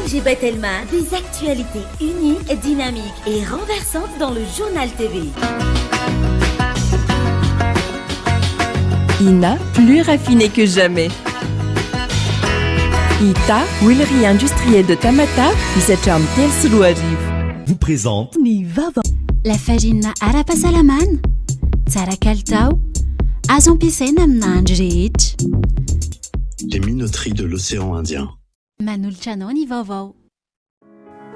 ONG Batelma, des actualités uniques, dynamiques et renversantes dans le Journal TV. Ina, plus raffiné que jamais. Ita, huilerie industrielle de Tamatave, izay hatramin'ny 2003. Vous présente Ny vaovao. Lafarinina ara-pahasalamana, tsara kalitao, azo ampiasaina amina andro rehetra. Les minoteries de l'océan Indien. Manolotra anao ny vaovao.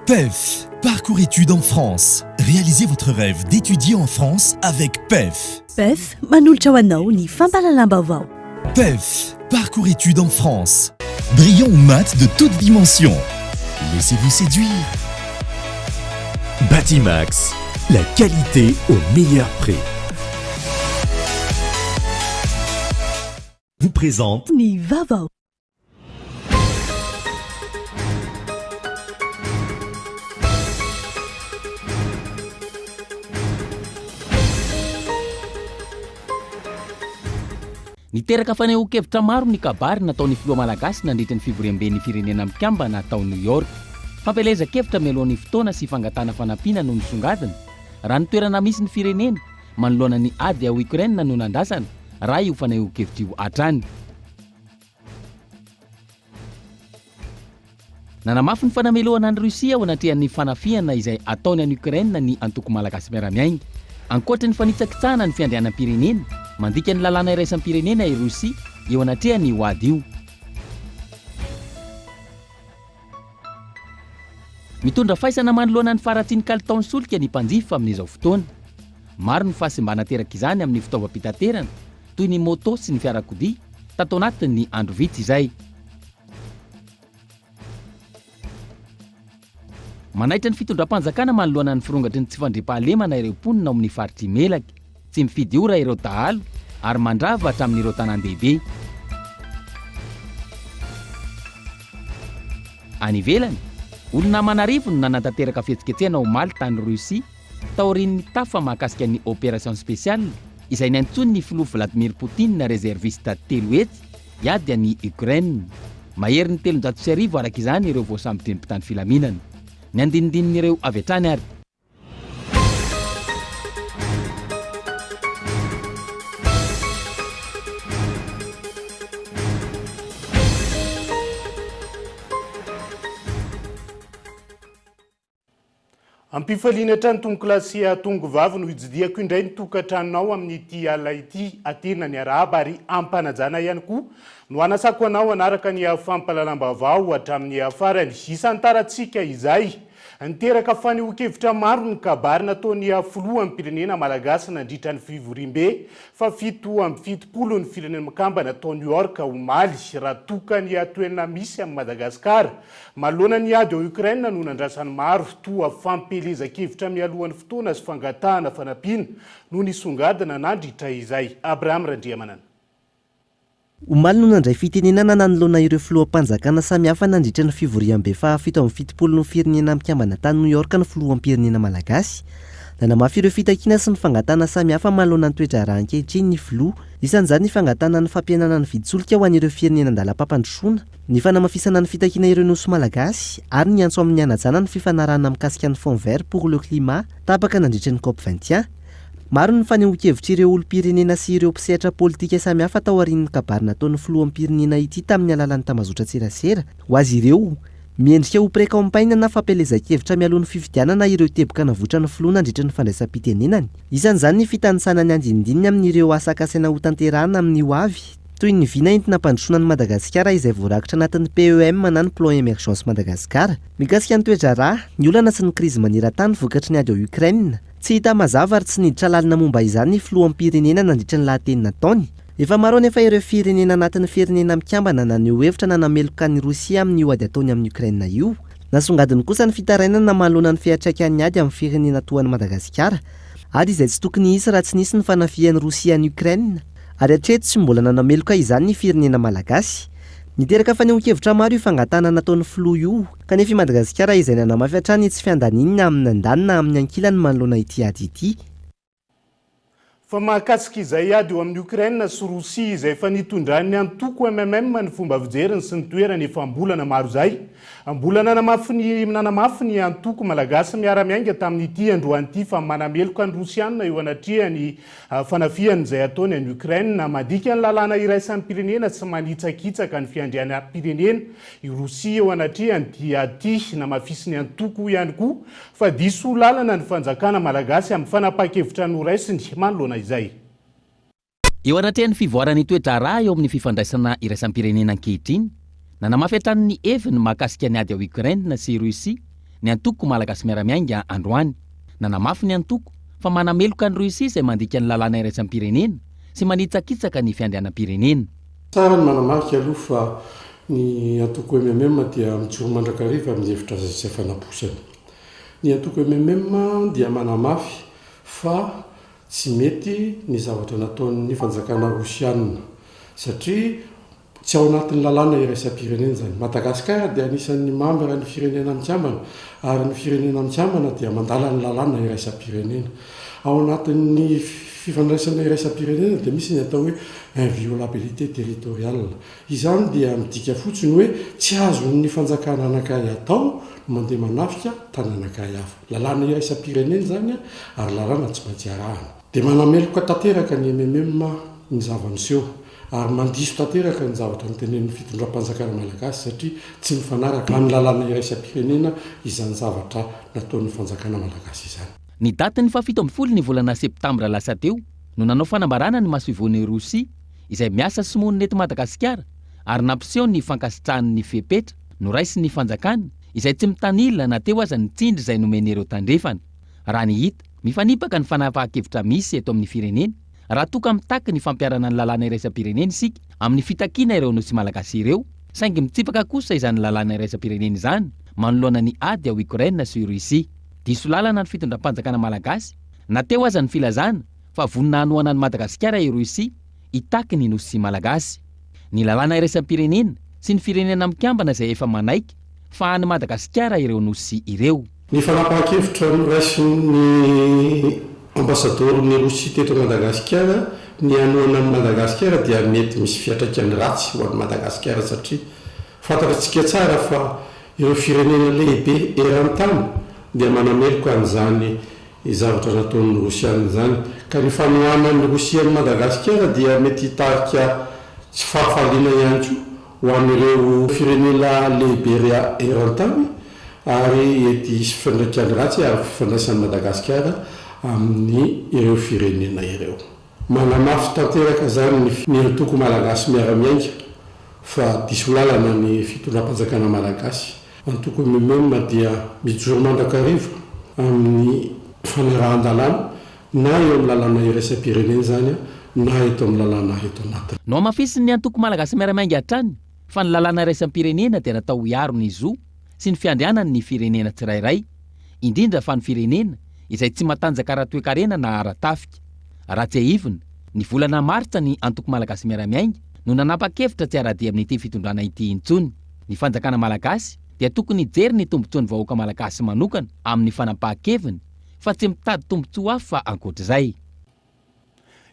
PEF, parcours études en France. Réalisez votre rêve d'étudier en France avec PEF. PEF manolotra ho anao ny fampahalalam-baovao. PEF, parcours études en France. Brillant ou mat de toutes dimensions. Laissez-vous séduire. Batimax, la qualité au meilleur prix. Vous présente Ny vaovao. Niteraka fanehoan-kevitra maro ny kabary nataon'ny filoha malagasy nandritra ny fivoriamben'ny Firenena Mikambana tao New York. Fampielezan-kevitra mialoha ny fotoana sy fangatahana fanampiana no nisongadina, raha ny toerana misy ny firenena manoloana ny ady ao Ukraine no nandrasana, raha io fanehoan-kevitra io hatrany. Nanamafy ny fanamelohana an'i Russie ao anatrehan'ny fanafihana izay ataony any Ukraine ny antoko Malagasy Miara-Miainga. Ankoatry ny fanitsakitsahana ny fiandrianam-pirenena, mandika ny lalàna iraisam-pirenena i Russie eo anatrehan'io ady io. Mitondra faisana manoloana ny faharatsian'ny kalitaon'ny solika ny mpanjifa amin'izao fotoana. Maro ny fahasimbana aterak'izany amin'ny fitaovam-pitaterana toy ny moto sy ny fiarakodia tato anatin'ny andro vitsy izay. Manaitra ny fitondram-panjakana manoloana ny firongatry ny tsy fandriampahalemana ireo mponina ao amin'ny faritr'i Melaky. Tsy mifidy ora ireo dahalo ary mandrava hatramin'ireo tanàn-dehibe. Any ivelany, olona aman'arivony no nanatanteraka fihetsiketsehana omaly tany Russie taorian'ny tafa mahakasika ny Opération Spéciale izay niantsoan'ny filoha Vladimir Poutine rezervista 300 hiady an'i Ukraine. Maherin'ny 1300 araka izany ireo voasambotry ny mpitandro filaminana. Ny andinindinin'ireo avy hatrany ary. Am-pifaliana hatrany tompokolahy sy tongovavy no hitsidihako indray ny tokantranonao amin'ity alina ity. Aterina ny arahaba ary am-panajana ihany koa no hanasako anao hanaraka ny fampahalalam-baovao hatramin'ny farany. Isantarantsika izay niteraka fanehoan-kevitra maro ny kabary nataon'ny filoham-pirenena malagasy nandritra ny fivoriambe faha-77 ny Firenena Mikambana tao New York omaly raha toa ka ny toerana misy amin'i Madagasikara Manoloana ny ady ao Ukraine no nandrasan'ny maro toa fampielezan-kevitra mialohan'ny fotoana sy fangatahana fanampiana no nisongadina nandritra izay. Abraham Randriamanana. Omaly no nandray fitenenana nanoloana ireo filoham-panjakana samihafa nandritra ny fivoriambe faha 77 ny Firenena Mikambana tany New York ny filoham-pirenena malagasy. Nanamafy ireo fitakiana sy ny fangatahana samihafa manoloana ny toe-draharaha ankehitriny ny filoha. Isan'izany ny fangatahana ny fampihenana ny vidin-tsolika ho an'ireo firenena an-dalam-pampandrosoana. Ny fanamafisana ny fitakiana ireo nosy malagasy ary ny antso amin'ny hanajana ny fifanarahana mikasika ny Fonds vert pour le climat tapaka nandritra ny Cop 21. Maro ny fanehoan-kevitr'ireo olom-pirenena sy ireo mpisehatra politika samihafa taorian'ny kabary nataon'ny filoham-pirenena ity tamin'ny alalan'ny tambazotran-tserasera. Ho azy ireo, miendrika ho pré-campagne na fampielezan-kevitra mialoha ny fifidianana ireo teboka navoitran'ny filoha nandritra ny fandraisam-pitenenany. Isan'izany ny fitanisana ny andinindininy amin'ireo asa kasaina hotanterahana amin'ny ho avy. Toy ny vina entina hampandrosoana an'i Madagasikara izay voarakitra anatin'ny PEM na ny Plan Emergence Madagascar. Mikasika ny toe-draharaha, ny olana sy ny krizy maneran-tany vokatry ny ady ao Ukraine. Tsy hita mazava ary tsy niditra lalina momba izany ny filoham-pirenena nandritra ny lahateny nataony. Efa maro anefa ireo firenena anatin'ny Firenena Mikambana naneho hevitra nanameloka an'i Rosia amin'io ady ataony amin'i Ukraine io. Nasongadiny kosa ny fitarainana manoloana ny fiantraikan'ny ady amin'ny firenena toa an'i Madagasikara. Ady izay tsy tokony hisy raha tsy nisy ny fanafihan'i Rosia an'i Ukraine. Ary hatreto tsy mbola nanameloka izany ny firenena malagasy. Niteraka fanehoan-kevitra maro io fangatahana nataon'ny filoha io, kanefa i Madagasikara izay nanamafy hatrany ny tsy fiandaniany na amin'ny andaniny na amin'ny ankilany manoloana ity ady ity. Fa mahakasika izay ady eo amin'i Ukraine sy Rosia izay efa nitondran'ny antoko MMM ny fomba fijeriny sy ny toerany efa am-bolana maro izay. Mbola nanamafy ny nanamafy ny antoko Malagasy miara-miainga tamin'ity androany ity fa manameloka ny Rosiana eo anatrehan'ny fanafihany izay ataony any Ukraine. Mandika ny lalàna iraisam-pirenena sy manitsakitsaka ny fiandrianam-pirenena i Rosia eo anatrehan'ity ady ity. Namafisin'ny antoko ihany koa Fa diso lalana ny fanjakana malagasy amin'ny fanapahan-kevitra noraisiny manoloana izay. Eo anatrehan'ny fivoaran'ny toe-draharaha eo amin'ny fifandraisana iraisam-pirenena ankehitriny, nanamafy hatrany ny heviny mahakasika ny ady ao Ukraine sy Russie ny antoko Malagasy Miara-Miainga androany. Nanamafy ny antoko fa manameloka an'i Russie izay mandika ny lalàna iraisam-pirenena sy manitsakitsaka ny fiandrianam-pirenena. Tsara ny manamarika aloha fa ny antoko mmm dia mijoro mandrakariva amin'ny hevitra izay efa naposany. Ny antoko mmm dia manamafy fa tsy mety ny zavatra nataon'ny fanjakana rosiana satria tsy ao anatin'ny lalàna iraisam-pirenena izany. Madagasikara dia anisan'ny mambra ny Firenena Mikambana ary ny Firenena Mikambana dia mandala ny lalàna iraisam-pirenena. Ao anatin'ny fifandraisana iraisam-pirenena dia misy ny atao hoe inviolabilité territoriale. Izany dia midika fotsiny hoe tsy azon'ny fanjakana anankiray atao ny mandeha manafika tany anankiray hafa. Lalàna iraisam-pirenena izany ary lalàna tsy maintsy arahana. Dia manameloka tanteraka ny mmm ny zava-miseho ary mandiso tanteraka ny zavatra notenenin'ny fitondram-panjakana malagasy satria tsy mifanaraka amin'ny lalàna iraisam-pirenena izany zavatra nataon'ny fanjakana malagasy izany. Ny datin'ny faha-17 ny volana septambra lasa teo no nanao fanambarana ny masoivohon'i Rosia izay miasa sy monina eto Madagasikara ary nampiseho ny fankasitrahany ny fepetra noraisin'ny fanjakana izay tsy mitanila na teo aza ny tsindry izay nomen'ireo tandrefana. Raha ny hita, mifanipaka ny fanapahan-kevitra misy eto amin'ny firenena raha toa ka mitaky ny fampiharana ny lalàna iraisam-pirenena isika amin'ny fitakiana ireo nosy malagasy ireo saingy mitsipaka kosa izany lalàna iraisam-pirenena izany manoloana ny ady ao Ukraine sy Russie. Diso lalana ny fitondram-panjakana malagasy na teo aza ny filazana fa vonona hanohana an'i Madagasikara i Russie hitaky ny nosy malagasy. Ny lalàna iraisam-pirenena sy ny firenena mikambana izay efa manaiky fa an'i Madagasikara ireo nosy ireo. Ny fanapahan-kevitra noraisin'ny ambasadaoron'i Rosia teto Madagasikara ny hanohana an'i Madagasikara dia mety misy fiantraikany ratsy ho an'i Madagasikara satria fantatrtsika tsara fa ireo firenena lehibe eran-tany dia manameloka an'izany zavatra nataon'ny Rosiana izany ka ny fanohanan'i Rosia an'i Madagasikara dia mety hitarika tsy fahafaliana ihany koa ho an'ireo firenena lehibe eran-tany ary hety hisy fiantraikany ratsy ary fifandraisan'i Madagasikara amin'ny ireo firenena ireo. Manamafy tanteraka izany ny antoko Malagasy Miara-Miainga fa diso lalana ny fitondram-panjakana malagasy. Antoko mmm dia mijoro mandrakariva amin'ny fanarahan-dalàna na eo amin'ny lalàna iraisam-pirenena izany na eto amin'ny lalàna eto anatiny. Nohamafisin'ny antoko Malagasy Miara-Miainga hatrany fa ny lalàna iraisam-pirenena dia natao hiaro ny zo sy ny fiandrianany ny firenena tsirairay, indrindra fa ny firenena izay tsy matanjaka ara-toekarena na ara-tafika. Raha tsiahivina, ny volana martsa ny antoko Malagasy Miara-Miainga no nanapa-kevitra tsy hara-dia amin'ity fitondrana ity intsony. Ny fanjakana malagasy dia tokony hijery ny tombontsoan'ny vahoaka malagasy manokana amin'ny fanapahan-keviny fa tsy mitady tombontsoa hafa ankoatr'izay.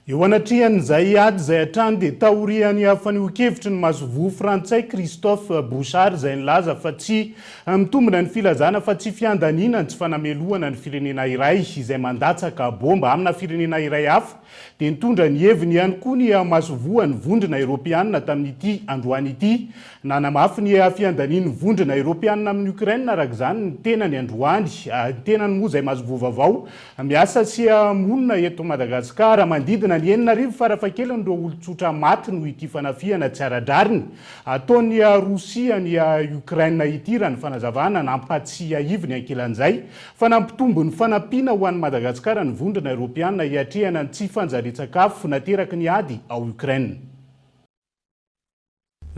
Eo anatrehan'izay ady izay hatrany dia taorian'ny fanehoan-kevitry ny masoivoho frantsay Christophe Bouchard izay nilaza fa tsy mitombina ny filazana fa tsy fiandaniana ny tsy fanamelohana ny firenena iray izay mandatsaka bomba amina firenena iray hafa dia nitondra ny heviny ihany koa ny masoivohon'ny Vondrona Eoropeanina tamin'ity androany ity. Nanamafy ny fiandanian'ny Vondrona Eoropeanina amin'i Ukraine araka izany ny tenany androany. Ny tenany moa izay masoivoho vaovao miasa sy monina eto Madagasikara. Manodidina ny 6000 farafahakeliny ireo olon-tsotra maty noho ity fanafihana tsy ara-drariny ataon'i Rosia an'i Ukraine ity raha ny fanazavana nampatsiahiviny ankilan'izay fa nampitombo ny fanampiana ho an'i Madagasikara ny Vondrona Eoropeana hiatrehana ny tsy fanjarian-tsakafo nateraky ny ady ao Ukraine.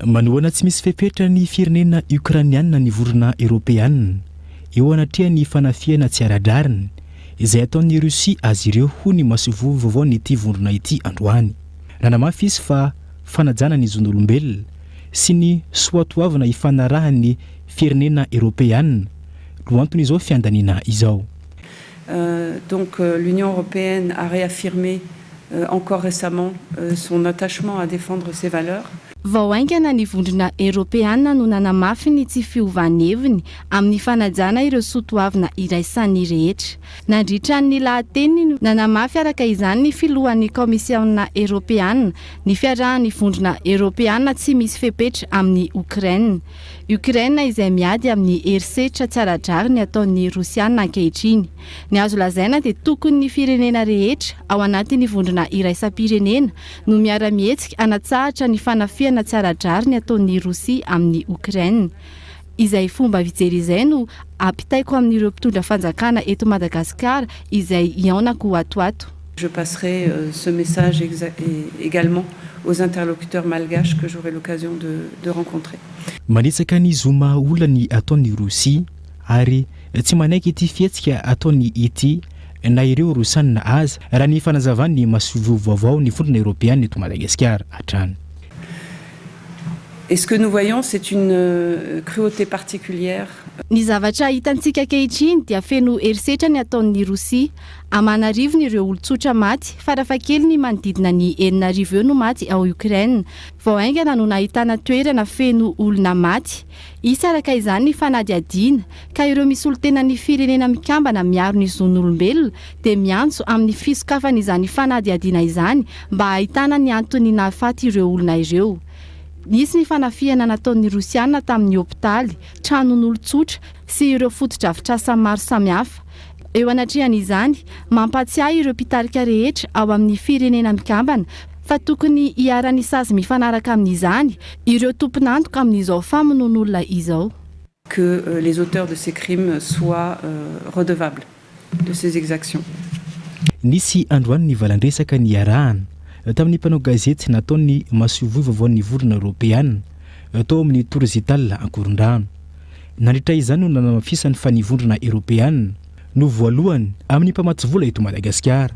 Manohana tsy misy fepetra ny firenena Okrainiana ny Vondrona Eoropeana eo anatrehan'ny fanafihana tsy ara-drariny izay ataon'i Rosia azy ireo, hoy ny masoivoho vaovaon'ity vondrona ity androany. Nanamafy izy fa fanajana ny zon'olombelona sy ny soatoavina ifanarahan'ny firenena Eoropeana no anton'izao fiandaniana izao. Donc l'Union européenne a réaffirmé. encore récemment son attachement à défendre ces valeurs. Vao haingana ny Vondrona Eoropeana no nanamafy ny tsy fiovan'ny heviny amin'ny fanajana ireo soatoavina iraisan'ny rehetra. Nandritra ny lahateniny no nanamafy araka izany ny filohan'ny Kaomisiona Eoropeana ny fiarahan'ny Vondrona Eoropeana tsy misy fepetra amin'i Okraina. Ukraine izay miady amin'ny herisetra tsy ara-drariny ataon'ny Rosiana ankehitriny. Ny azo lazaina dia tokony ny firenena rehetra ao anatin'ny vondrona iraisam-pirenena no miara-mihetsika hanatsahatra ny fanafihana tsy ara-drariny ataon'i Rosia amin'i Ukraine. Izay fomba fijery izay no ampitaiko amin'ireo mpitondra fanjakana eto Madagasikara izay hihaonako ato ato. Je passerai ce message également aux interlocuteurs malgaches que j'aurai l'occasion de de rencontrer. Manitsaka ny zo maha olona ny ataon'i Rosia ary tsy manaiky ity fihetsika ataony ity na ireo Rosiana aza, raha ny fanazavan'ny masoivoho vaovao ny Vondrona Eoropeana eto Madagasikara hatrany. Et ce que nous voyons, c'est une cruauté particulière. Ny zavatra hitantsika ankehitriny dia feno herisetra ny ataon'ny Rosia. Aman'arivony ireo olon-tsotra maty, farafahakeliny manodidina ny 6000 eo no maty ao Ukraine. Vao haingana no nahitana toerana feno olona maty. Hisy araka izany ny fanadihadiana, ka ireo misolo-tena ny Firenena Mikambana miaro ny zon'olombelona dia miantso amin'ny fisokafan'izany fanadihadiana izany mba hahitana ny antony nahafaty ireo olona ireo. Nisy ny fanafihana nataon'ny Rosiana tamin'ny hopitaly, tranon'olon-tsotra sy ireo fotodrafitrasa maro samihafa. Eo anatrehan'izany, mampahatsiahy ireo mpitarika rehetra ao amin'ny Firenena Mikambana fa tokony hiharan'ny sazy mifanaraka amin'izany ireo tompon'antoka amin'izao famonoan'olona izao. Que les auteurs de ces crimes soient redevables de ces exactions. Nisy androany ny valan-dresaka niarahana tamin'ny mpanao gazety nataon'ny masoivoho vaovaon'ny Vondrona Eoropeana tao amin'ny Tour Zital Ankorondrano. Nandritra izany no nanamafisany fa ny Vondrona Eoropeana no voalohany amin'ny mpamatsy vola eto Madagasikara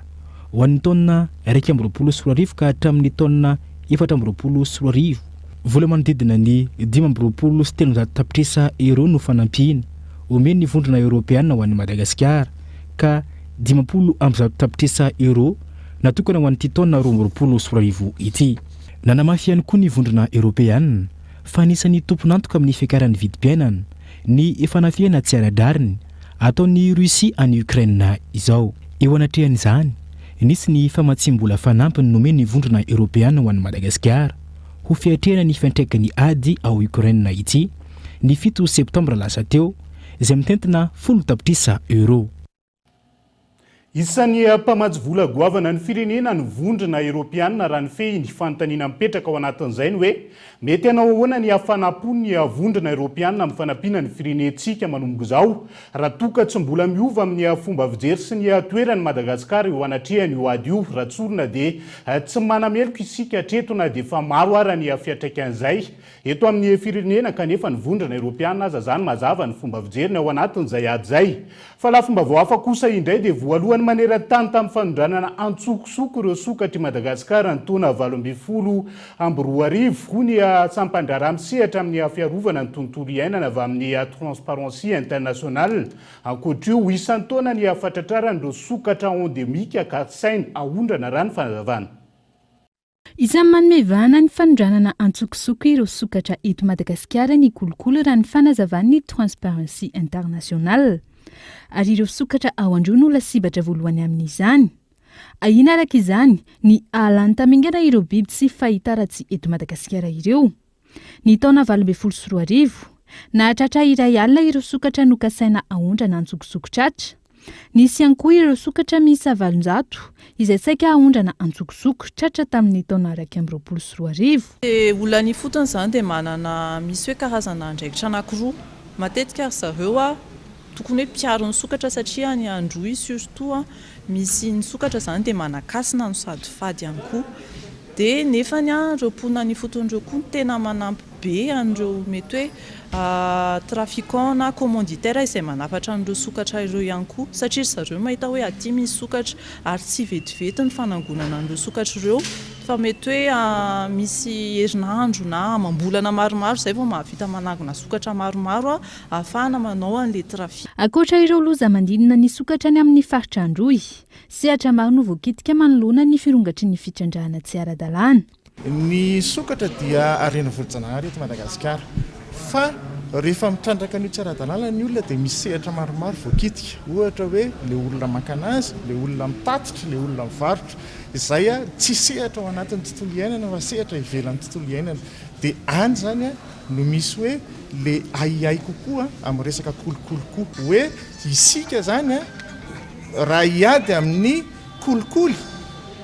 ho an'ny taona 2021 ka hatramin'ny taona 2024. Vola manodidina ny 325 tapitrisa euros no fanampiana omen'ny Vondrona Eoropeana ho an'i Madagasikara ka 150 tapitrisa euros natokana ho an'ity taona 2022 ity. Nanamafy ihany koa ny Vondrona Eoropeana fa anisan'ny tompon'antoka amin'ny fiakaran'ny vidim-piainana ny fanafihana tsy ara-drariny ataon'i Russie any Ukraine izao. Eo anatrehan'izany, nisy ny famatsiam-bola fanampiny nomen'ny Vondrona Eoropeana ho an'i Madagasikara ho fiatrehana ny fiantraikan'ny ady ao Ukraine ity ny 7 septambra lasa teo, izay mitentina 10 tapitrisa euros. Isan'ny mpamatsy vola goavana ny firenena ny Vondrona Eoropeanina raha ny fehiny. Fanontaniana mipetraka ao anatin'izay ny hoe, mety hanao ahoana ny hafanam-pon'ny Vondrona Eoropeanina amin'ny fanampiana ny firenentsika manomboka izao raha toa ka tsy mbola miova amin'ny fomba fijery sy ny toeran'i Madagasikara eo anatrehan'io ady io? Raha tsorina dia tsy manameloka isika hatreto na dia efa maro ara ny fiantraikan'izay Eto amin'ny firenena kanefa ny vondrona Eoropeana aza zany mazava ny fomba fijeriny ao anatin'izay ady izay. Fa lafim-baovao hafa kosa indray dia voalohany maneran-tany tamin'ny fanondranana antsokosoko ireo sokatr'i Madagasikara ny taona 2018, hoy ny sampan-draharaha misehatra amin'ny fiarovana ny tontolo iainana avy amin'ny Transparency International. Ankoatr'io, isan-taona ny hafatratraran'ireo sokatra endemika kasaina aondrana raha ny fanazavana. Isan'ny manome vahana ny fanondranana antsokosoko ireo sokatra eto Madagasikara ny kolikoly raha ny fanazavan'ny Transparency International. Ary ireo sokatra ao Androy no lasibatra voalohany amin'izany. Ahiana araka izany ny hahalany tamingana ireo biby tsy fahita raha tsy eto Madagasikara ireo. Ny taona 2018, nahatratra iray alina ireo sokatra nokasaina haondrana antsokosoko tratra. Nisy ihany koa ireo sokatra miisa 800 izay saika haondrana antsokosoko tratra tamin'ny taona 2021. Dia olona any ifotony izany dia manana misy hoe karazana andraikitra anankiroa. Matetika ry zareo tokony hoe mpiaro ny sokatra satria any Androy surtout misy ny sokatra izany dia manan-kasina no sady fady ihany koa. Dia nefany ireo mponina any ifotony ireo koa no tena manampy be an'ireo mety hoe trafiquant na commanditaire izay manafatra an'ireo sokatra ireo ihany koa satria ry zareo mahita hoe aty misy sokatra ary tsy vetivety ny fanangonana an'ireo sokatra ireo. Fa mety hoe misy herinandro na amam-bolana maromaro izay vao mahavita manangona sokatra maromaro ahafahana manao an'ilay trafic. Ankoatra ireo loza manodidina ny sokatra any amin'ny faritra Androy, sehatra maro no voakitika manoloana ny firongatry ny fitrandrahana tsy ara-dalàna. Ny sokatra dia harena voajanahary eto Madagasikara. Fa rehefa mitrandraka an'io tsy ara-dalàna ny olona dia misy sehatra maromaro voakitika. Ohatra hoe ilay olona maka anazy, ilay olona mitatitra, ilay olona mivarotra. Izay tsy sehatra ao anatin'ny tontolo iainana fa sehatra ivelan'ny tontolo iainana. Dia any izany no misy hoe ilay ahiahy kokoa amin'ny resaka kolikoly koa. Hoe isika izany raha hiady amin'ny kolikoly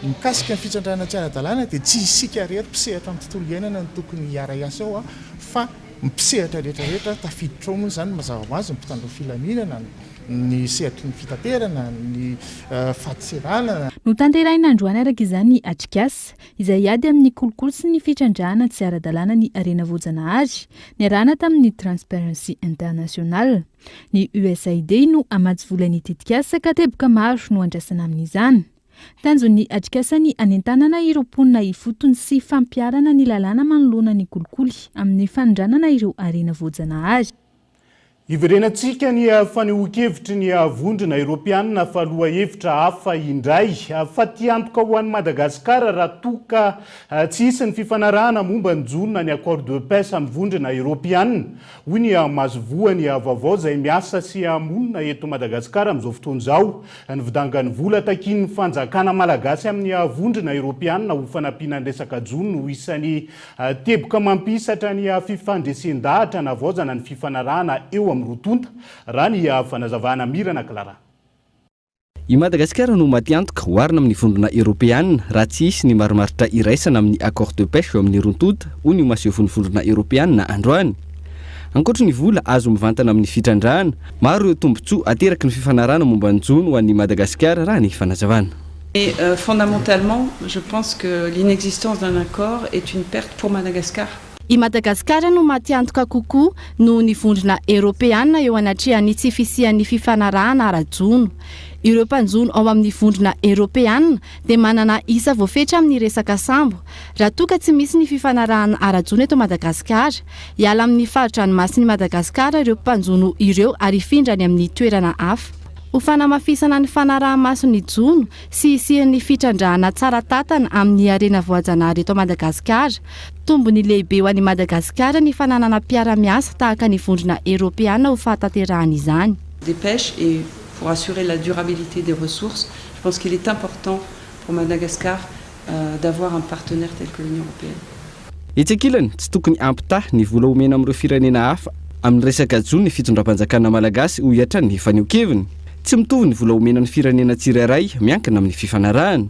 mikasika ny fitrandrahana tsy ara-dalàna dia tsy isika irery mpisehatra amin'ny tontolo iainana no tokony hiara-hiasa ao fa ny mpisehatra rehetra rehetra tafiditra ao moa izany mazava ho azy ny mpitandro ny filaminana, ny sehatry ny fitaterana, ny fadintseranana. Notanterahina androany araka izany ny atrikasa, izay hiady amin'ny kolikoly sy ny fitrandrahana tsy ara-dalàna ny harena voajanahary, niarahana tamin'ny Transparency International. Ny USAID no hamatsy vola ny tetikasa ka teboka maro no andrasana amin'izany. Tanjon'ny atrikasa ny hanentanana ireo mponina ifotony sy fampiharana ny lalàna manoloana ny kolikoly amin'ny fanondranana ireo harena voajanahary. Hiverenantsika ny fanehoan-kevitry ny Vondrona Eoropeanina fa lohahevitra hafa indray. Fatiantoka ho an'i Madagasikara raha toa ka tsy hisy ny fifanarahana momba ny jono na ny accord de paix amin'ny Vondrona Eoropeanina. Hoy ny masoivohony vaovao izay miasa sy monina eto Madagasikara amin'izao fotoana izao. Ny vidangan'ny vola takian'ny fanjakana malagasy amin'ny Vondrona Eoropeanina ho fanampiana ny resaka jono no isan'ny teboka mampihisatra ny fifandresen-dahatra hanavaozana ny fifanarahana eo amin'ny roa tonta, raha ny fanazavana Mirana Clara. I Madagasikara no maty antoka oharina amin'ny Vondrona Eoropeana raha tsy hisy ny marimaritra iraisana amin'ny accord de pêche eo amin'ny roa tonta, hoy ny masoivohon'ny Vondrona Eoropeana androany. Ankoatry ny vola azo mivantana amin'ny fitrandrahana, maro ireo tombontsoa ateraky ny fifanarahana momba ny jono ho an'i Madagasikara, raha ny fanazavana. Mais fondamentalement, je pense que l'inexistence d'un accord est une perte pour Madagascar. I Madagasikara no maty antoka kokoa noho ny Vondrona Eoropeana eo anatrehan'ny tsy fisian'ny fifanarahana ara-jono. Ireo mpanjono ao amin'ny Vondrona Eoropeana dia manana isa voafetra amin'ny resaka sambo. Raha toa ka tsy misy ny fifanarahana ara-jono eto Madagasikara, hiala amin'ny fari-dranomasin'i Madagasikara ireo mpanjono ireo ary hifindra any amin'ny toerana hafa. Ho fanamafisana ny fanaraha-maso ny jono sy hisian'ny fitrandrahana tsara tantana amin'ny harena voajanahary eto Madagasikara, Tombony lehibe ho an'i Madagasikara ny fananana mpiara-miasa tahaka ny Vondrona Eoropeana ho fahatanterahana izany. Des pêches et pour assurer la durabilité des ressources, je pense qu'il est important pour Madagascar d'avoir un partenaire tel que l'Union européenne. Etsy ankilany, tsy tokony hampitaha ny vola omena amin'ireo firenena hafa amin'ny resaka jono ny fitondram-panjakana malagasy, hoy hatrany ny fanehoan-keviny. Tsy mitovy ny vola omena ny firenena tsirairay miankina amin'ny fifanarahana.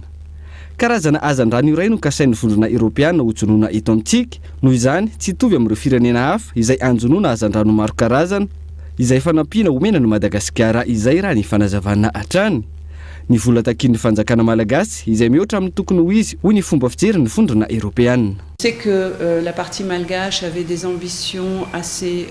Karazana hazandrano iray no kasain'ny Vondrona Eoropeana hojonoana eto amintsika, noho izany tsy hitovy amin'ireo firenena hafa izay anjonoana hazandrano maro karazana izay fanampiana omena an'i Madagasikara izay raha ny fanazavana hatrany. Ny vola takian'ny fanjakana malagasy izay mihoatra amin'ny tokony ho izy hoy ny fomba fijerin'ny Vondrona Eoropeana. Je sais que la partie malgache avait des ambitions assez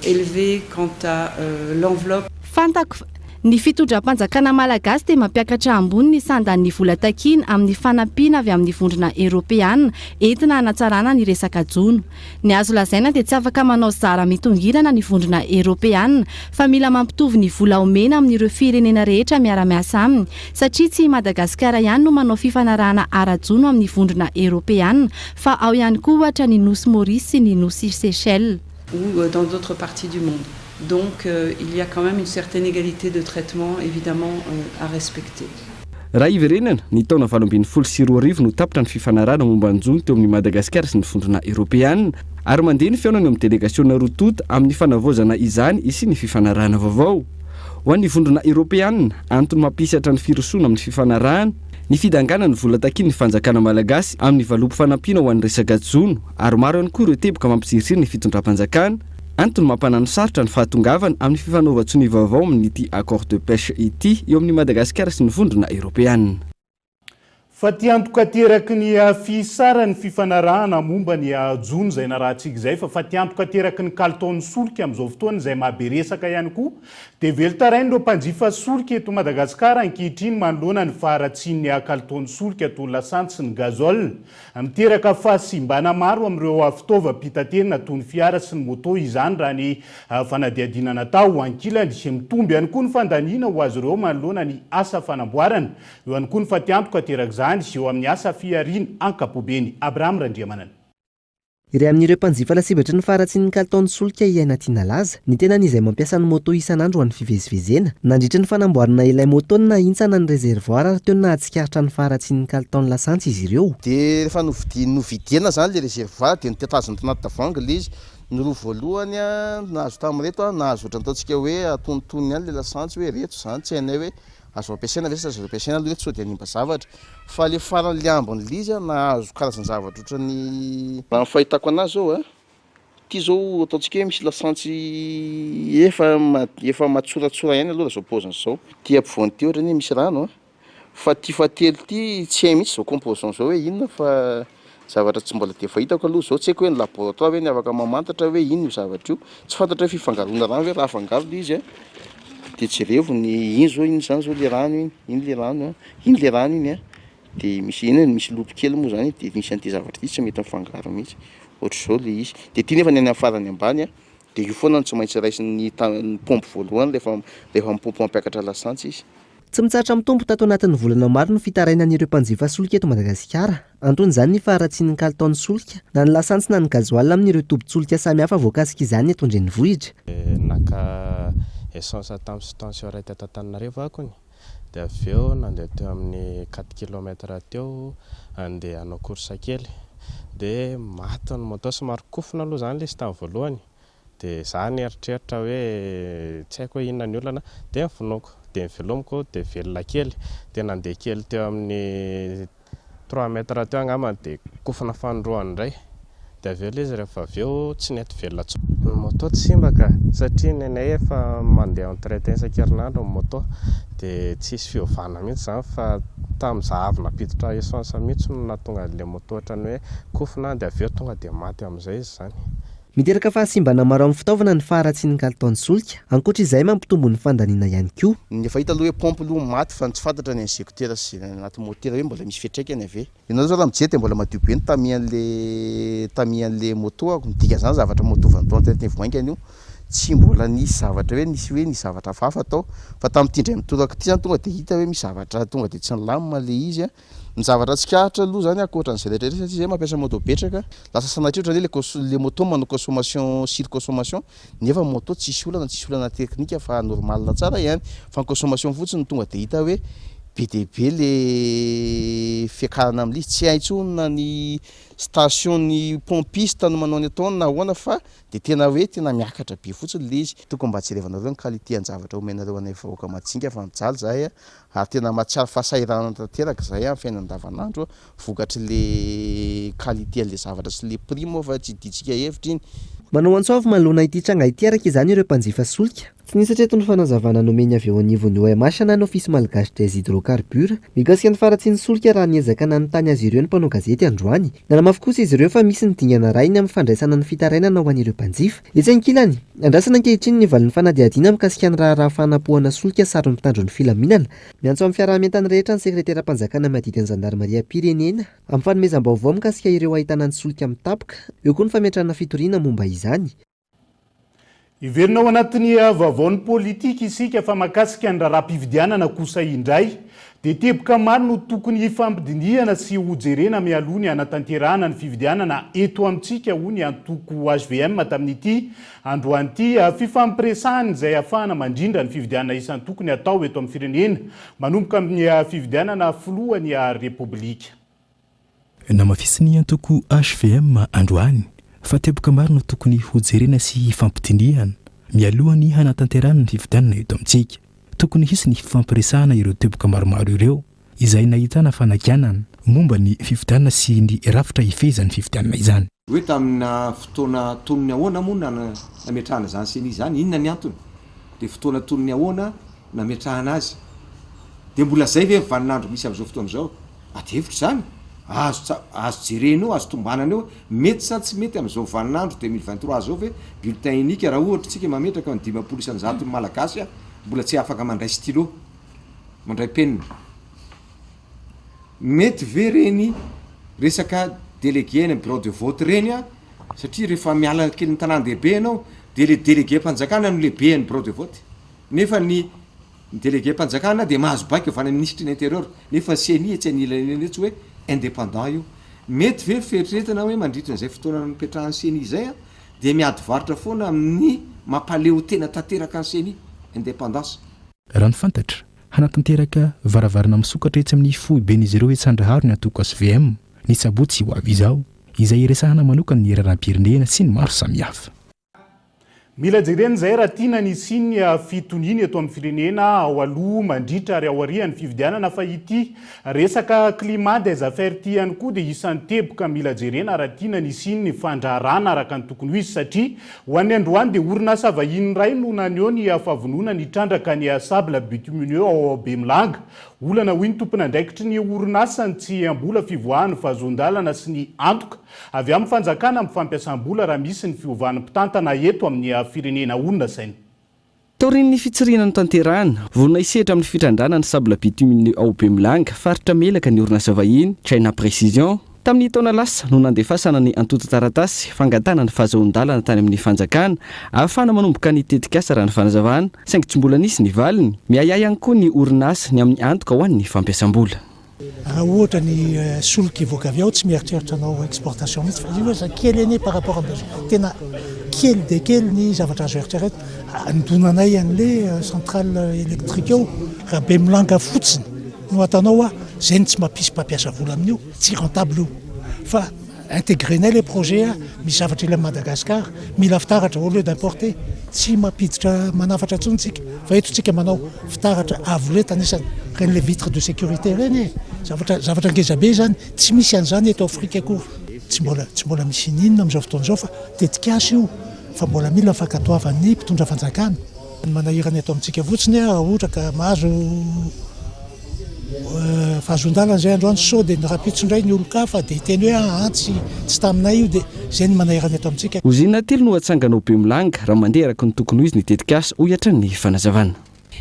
élevées quant à l'enveloppe. Fantako fa ny fitondram-panjakana malagasy dia mampiakatra ambony ny sandan'ny vola takiana amin'ny fanampiana avy amin'ny Vondrona Eoropeana entina hanatsarana ny resaka jono. Ny azo lazaina dia tsy afaka manao zara mitongilana ny Vondrona Eoropeana fa mila mampitovy ny vola omena amin'ireo firenena rehetra miara-miasa aminy satria tsy i Madagasikara ihany no manao fifanarahana ara-jono amin'ny Vondrona Eoropeana fa ao ihany koa ohatra ny Nosy Maurice sy ny Nosy Seychelles. Ou dans d'autres parties du monde. Donc il y a quand même une certaine égalité de traitement évidemment à respecter. Raha hiverenana, ny taona 2018 no tapitra ny fifanarahana momba ny jono teo amin'i Madagasikara sy ny Vondrona Eoropeana ary mandeha ny fihaonana eo amin'ny delegasiona roa tonta amin'ny fanavaozana izany hisian'ny fifanarahana vaovao. Ho an'ny Vondrona Eoropeana, antony mampisatra ny firosoana amin'ny fifanarahana, ny fidanganan'ny vola takian'ny fanjakana malagasy amin'ny valopy fanampiana ho an'ny resaka jono ary maro ihany koa ireo teboka mampiziriziry ny fitondram-panjakana. Antony mampanano sarotra ny fahatongavana amin'ny fifanaovan-tsonia vaovao amin'ity accord de pêche ity eo amin'i Madagasikara sy ny Vondrona Eoropeana. Fatiantoka ateraky ny fihisaran'ny fifanarahana momba ny jono izay narahantsika izay fa fatiantoka ateraky ny kalitaon'ny solika amin'izao fotoana izay mahabe resaka ihany koa dia velon-tarain'ireo mpanjifa solika eto Madagasikara ankehitriny manoloana ny faharatsian'ny kalitaon'ny solika toy ny lasantsy sy ny gazole Miteraka fahasimbana maro amin'ireo fitaovam-pitaterana toy ny fiara sy ny moto izany raha ny fanadihadiana natao. Ankilany, mitombo ihany koa ny fandaniana ho azy ireo manoloana ny asa fanamboarana. Eo ihany koa ny fatiantoka aterak'izany eo amin'ny asa fihariana ankapobeny. Abraham Randriamanana. Iray amin'ireo mpanjifa lasibatry ny faharatsian'ny kalitaon'ny solika i Aina Tianalaza, ny tenany izay mampiasa ny moto isan'andro ho an'ny fivezivezena. Nandritra ny fanamboarana ilay moto no nahintsana ny réservoir ary teo no nahatsikaritra ny faharatsian'ny kalitaon'ny lasantsy izy ireo. Dia rehefa novidiana novidiana izany ilay réservoir dia notetazina tanaty tavoahangy ilay izy. Ny roa voalohany nahazo tamin'ireto nahazo ohatran'ny ataontsika hoe antonontonony ihany ilay lasantsy hoe ireto izany tsy hainay hoe azo ampiasaina ve sa tsy azo ampiasaina aloha ireto sao dia hanimba zavatra. Fa le farany le ambiny le izy an nahazo karazan-javatra ohatran'ny. Raha ny fahitako anazy zao an, ity zao ataontsika hoe misy lasantsy efa efa matsoratsora ihany aloha raha zao paoziny zao. Ity ampovoany ity ohatran'ny hoe misy rano an, fa ity fahatelo ity tsy hay mihitsy zao composant zao hoe inona fa zavatra tsy mbola dia fahitako aloha zao, tsy haiko hoe ny laboratoire ve ny afaka mamantatra hoe inona io zavatra io, tsy fantatra hoe fifangaroana rano ve raha afangaro le izy an, de jerevo ny iny zao iny zany zao le rano iny, iny le rano an, iny le rano iny an, de misy iny misy loko kely moa zany de misy an'ity zavatra ity tsy mety mifangaro mihitsy, ohatr'izao le izy, de ity nefa ny any amin'ny farany ambany an, de io foana no tsy maintsy raisin'ny ta- ny paompy voalohany rehefa rehefa mipaompy mampiakatra lasantsy izy. Tsy mitsahatra mitombo tato anatin'ny volana maro ny fitarainan'ireo mpanjifa solika eto Madagasikara. Anton'izany ny faharatsian'ny kalitaon'ny solika, na ny lasantsy na ny gasoil amin'ireo tobin-tsolika samihafa voakasik'izany eto an-drenivohitra. Naka essence tamin'ny station iray teto Antananarivo akony dia avy eo nandeha teo amin'ny quatre kilomètre teo handeha hanao course kely dia maty ny moto, somary kofona aloha izany ilay izy tamin'ny voalohany Dia za nieritreritra hoe tsy haiko hoe inona ny olana, dia novonoiko, dia novelomiko, dia velona kely, dia nandeha kely teo amin'ny trois mètres teo angambany dia kofona fanindroany indray, dia avy eo ilay izy rehefa avy eo tsy nety velona intsony. Ny moto tsy simba ka, satria ny anay efa mandeha entretien isan-kerinandro ny moto, dia tsisy fiovana mihitsy izany fa tamin'izaho avy nampiditra essence mihitsy no nahatonga an'ilay moto ohatran'ny hoe kofona dia avy eo tonga dia maty amin'izay izy izany. Miteraka fahasimbana maro amin'ny fitaovana ny faharatsian'ny kalitaon'ny solika. Ankoatra izay, mampitombo ny fandaniana ihany koa. Ny efa hita aloha hoe pompe aloha maty fa ny tsy fantatra ny injecteur sy izay any anaty motera hoe mbola misy fiantraikany ve? Ianareo zao raha mijery dia mbola madio be ny tamis an'le tamis an'le moto ako, ny dikan'izany zavatra moto vao nataony teny Voaingana io tsy mbola nisy zavatra hoe nisy hoe nisy zavatra hafahafa tao fa tamin'ity indray mitoraka ity zany tonga dia hita hoe misy zavatra tonga dia tsy nilamina le izy a. Ny zavatra tsikaritra aloha zany ankoatran'izay rehetra rehetra satria zay mampiasa moto betsaka, lasa sanatria ohatran'ny hoe le cons- le moto manao consommation surconsommation nefa moto tsisy olana, tsisy olana teknika fa normal tsara ihany fa ny consommation fotsiny no tonga de hita hoe be dia be le fiakarana amin'ilay izy, tsy hay intsony na ny station ny pompiste no manao ny ataony na ahoana fa de tena hoe tena miakatra be fotsiny le izy. Tokony mba jerevanareo ny qualité an-javatra omenareo anay vahoaka majinika fa mijaly zahay a. Ary tena mahatsiaro fahasahiranana tanteraka izahay amin'ny fiainana andavanandro vokatry le qualité an'le zavatra sy le prix moa fa tsy idintsika hevitra iny. Manao antso avo manoloana ity tranga ity araka izany ireo mpanjifa solika. Tsy nisy hatreto ny fanazavana nomeny avy eo anivon'ny OMH na ny Office Malgache des Hydrocarbures mikasika ny faharatsian'ny solika raha niezaka nanontany azy ireo ny mpanao gazety androany. Nanamafy kosa izy ireo fa misy ny dingana arahiny amin'ny fandraisana ny fitarainana ho an'ireo mpanjifa. Etsy ankilany, andrasana ankehitriny ny valin'ny fanadihadiana mikasika ny raharaha fanapohana solika saron'ny mpitandro ny filaminana. Miantso amin'ny fiaraha-mientan'ny rehetra ny sekreteram-panjakana miadidy ny zandarimariam-pirenena amin'ny fanomezam-baovao mikasika ireo ahitana ny solika mitapoka, eo koa ny fametrahana fitoriana momba izany. Hiverina ao anatin'ny vaovaon'ny politika isika fa mahakasika ny raharaham-pifidianana kosa indray dia teboka maro no tokony hifampidinihana sy hojerena mialoha ny hanatanterahana ny fifidianana eto amintsika hoy ny antoko hvm tamin'ity androany ity fifampiresahana izay hahafahana mandrindra ny fifidianana isan-tokony hatao eto amin'ny firenena manomboka amin'ny fifidianana filohan'ny Repoblika. Namafisin'ny antoko hvm androany fa teboka maro no tokony hojerena sy hifampidinihana mialoha ny hanatanterahana ny fifidianana eto amintsika. Tokony hisy ny fifampiresahana ireo teboka maromaro ireo izay nahitana fanakianana momba ny fifidianana sy ny rafitra hifehezan'ny fifidianana izany. Hoe tamina fotoana toy ny ahoana moa no nametrahana izany ceni izany? Inona ny antony? Dia fotoana toy ny ahoana nametrahana azy? Dia mbola izay ve ny vaninandro misy amin'izao fotoana izao? Ady hevitra izany, azo tsa, azo jerena eo, azo tombanana eo, mety sa tsy mety amin'izao vaninandro 2023 izao ve bulletin unique raha ohatra isika mametraka ny 50 isan-jaton'ny Malagasy mbola tsy afaka mandray stylo, mandray penina. Mety ve ireny resaka délégué any amin'ny bureau de vote ireny an, satria rehefa miala kely ny tanàn-dehibe ianao dia le délégué-mpanjakana no lehiben'ny bureau de vote, nefa ny Ny délégué-mpanjakana dia mahazo baiko avy any amin'ny minisitry ny intérieur, nefa ceni etsy anilany etsy hoe indépendant io. Mety ve ny fieritreretana hoe mandritra an'izay fotoana nipetrahan'ny ceni izay dia miady varotra foana amin'ny mampaleo tena tanteraka ny ceni, indépendance. Raha ny fantatra, hanatanteraka varavarana misokatra etsy amin'ny foiben'izy ireo etsy Andraharo ny antoko hvm, ny sabotsy ho avy izao, izay hiresahana manokana ny raharaham-pirenena sy ny maro samihafa. Mila jerena izay raha tiana ny hisian'ny fitoniana eto amin'ny firenena ao aloha, mandritra ary aorian'ny fifidianana fa ity resaka climat des affaires ity ihany koa dia isan'ny teboka mila jerena raha tiana ny hisian'ny fandraharahana araka ny tokony ho izy satria ho an'ny androany dia orinasa vahiny iray no naneho ny fahavononany hitrandraka ny sable bitumineux ao Bemilanga. Olana hoy ny tompon'andraikitry ny orinasa ny tsy mbola fivoahan'ny fahazoan-dalana sy ny antoka Avy amin'ny fanjakana amin'ny fampiasam-bola raha misy ny fiovan'ny mpitantana eto amin'ny firenena honina saina. Taorian'ny fitsirihana notanterahana, vonona hisehatra amin'ny fitrandrahana ny sable bitumineux ao Bemilanga, faritra Melaka ny orinasa vahiny, China Precision. Tamin'ny taona lasa no nandefasana ny antontan-taratasy fangatahana ny fahazoan-dalana tany amin'ny fanjakana ahafahana manomboka ny tetikasa raha ny fanazavana, saingy tsy mbola nisy ny valiny. Miahiahy ihany koa ny orinasa ny amin'ny antoka ho an'ny fampiasam-bola. Raha ohatra ny solika hivoaka avy ao tsy mieritreritra hanao exportation mihitsy fa io aza kely anie par rapport amin'ny besoin tena kely dia kely ny zavatra azo eritreretina. Andonanay an'le centrale électrique eo raha be milanga fotsiny no atanao a zay no tsy mampisy mpampiasa vola amin'io tsy rentable io fa Intégrer-nay le projet a, misy zavatra ilain'i Madagascar, mila fitaratra au lieu d'importer, tsy mampiditra manafatra intsony tsika fa eto tsika manao fitaratra avo lenta anisany reny le vitre de sécurité reny e, zavatra zavatra ngeza be zany, tsy misy an'izany eto Afrika akory, tsy mbola tsy mbola misy ininona amin'izao fotoana izao fa tetikasa io fa mbola mila ny fankatoavan'ny mpitondra fanjakana. Ny manahirana eto amintsika fotsiny raha ohatra ka mahazo fahazoan-dalana izay androany sao dia ny rahampitso indray ny olon-kafa dia hiteny hoe aa tsy tsy taminay io dia izay ny manahirana eto amintsika. Ozinina telo no hatsangana ao Bemolanga raha mandeha araka ny tokony ho izy ny tetikasa, hoy hatrany ny fanazavana.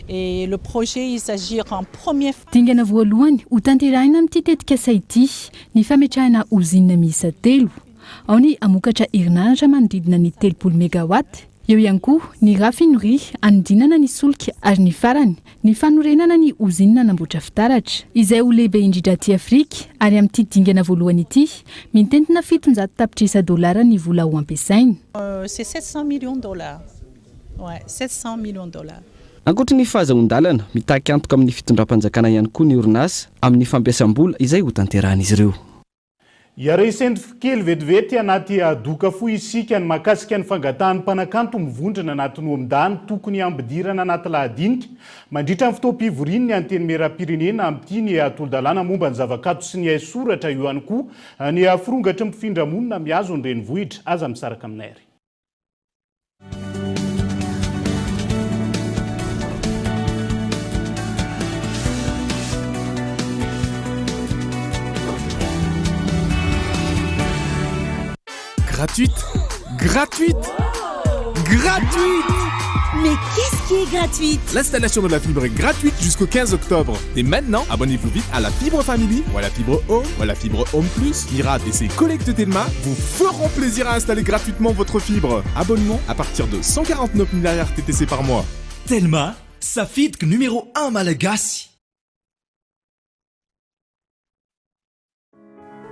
Et le projet il s'agir en premier. Dingana voalohany hotanterahina amin'ity tetikasa ity ny fametrahana ozinina miisa telo. Ao ny hamokatra herinaratra manodidina ny 30 megawatt. Eo ihany koa ny raffinerie hanodinana ny solika ary ny farany, ny fanorenana ny ozinina hanamboatra fitaratra, izay ho lehibe indrindra aty Afrika ary amin'ity dingana voalohany ity, mitentina 700 tapitrisa dolara ny vola ho ampiasaina. C'est 700 millions de dollars. Ouais, 700 millions de dollars. Ankoatry ny fahazahoan-dalana, mitaky antoka amin'ny fitondram-panjakana ihany koa ny orinasa amin'ny fampiasam-bola izay hotanterahan'izy ireo. Hiara-hisento kely vetivety anaty doka fohy isika ny mahakasika ny fangatahan'ny mpanakanto mivondrona anatin'ny OMDA ny tokony hampidirana anaty lahadinika mandritra ny fotoam-pivorian'ny Antenimierampirenena amin'ity ny tolo-dalàna momba ny zavakanto sy ny haisoratra io ihany koa ny firongatry ny mpifindra monina mihazo ny renivohitra. Aza misaraka aminay ary. Gratuite Gratuite Gratuite Mais qu'est-ce qui est gratuite L'installation de la fibre est gratuite jusqu'au 15 octobre. Et maintenant, abonnez-vous vite à la fibre Family ou à la fibre Home ou à la fibre Home Plus. Mirad et ses collègues de Telma vous feront plaisir à installer gratuitement votre fibre. Abonnement à partir de 149 000 RTTC par mois. Telma, safidiko numéro 1 malagasy.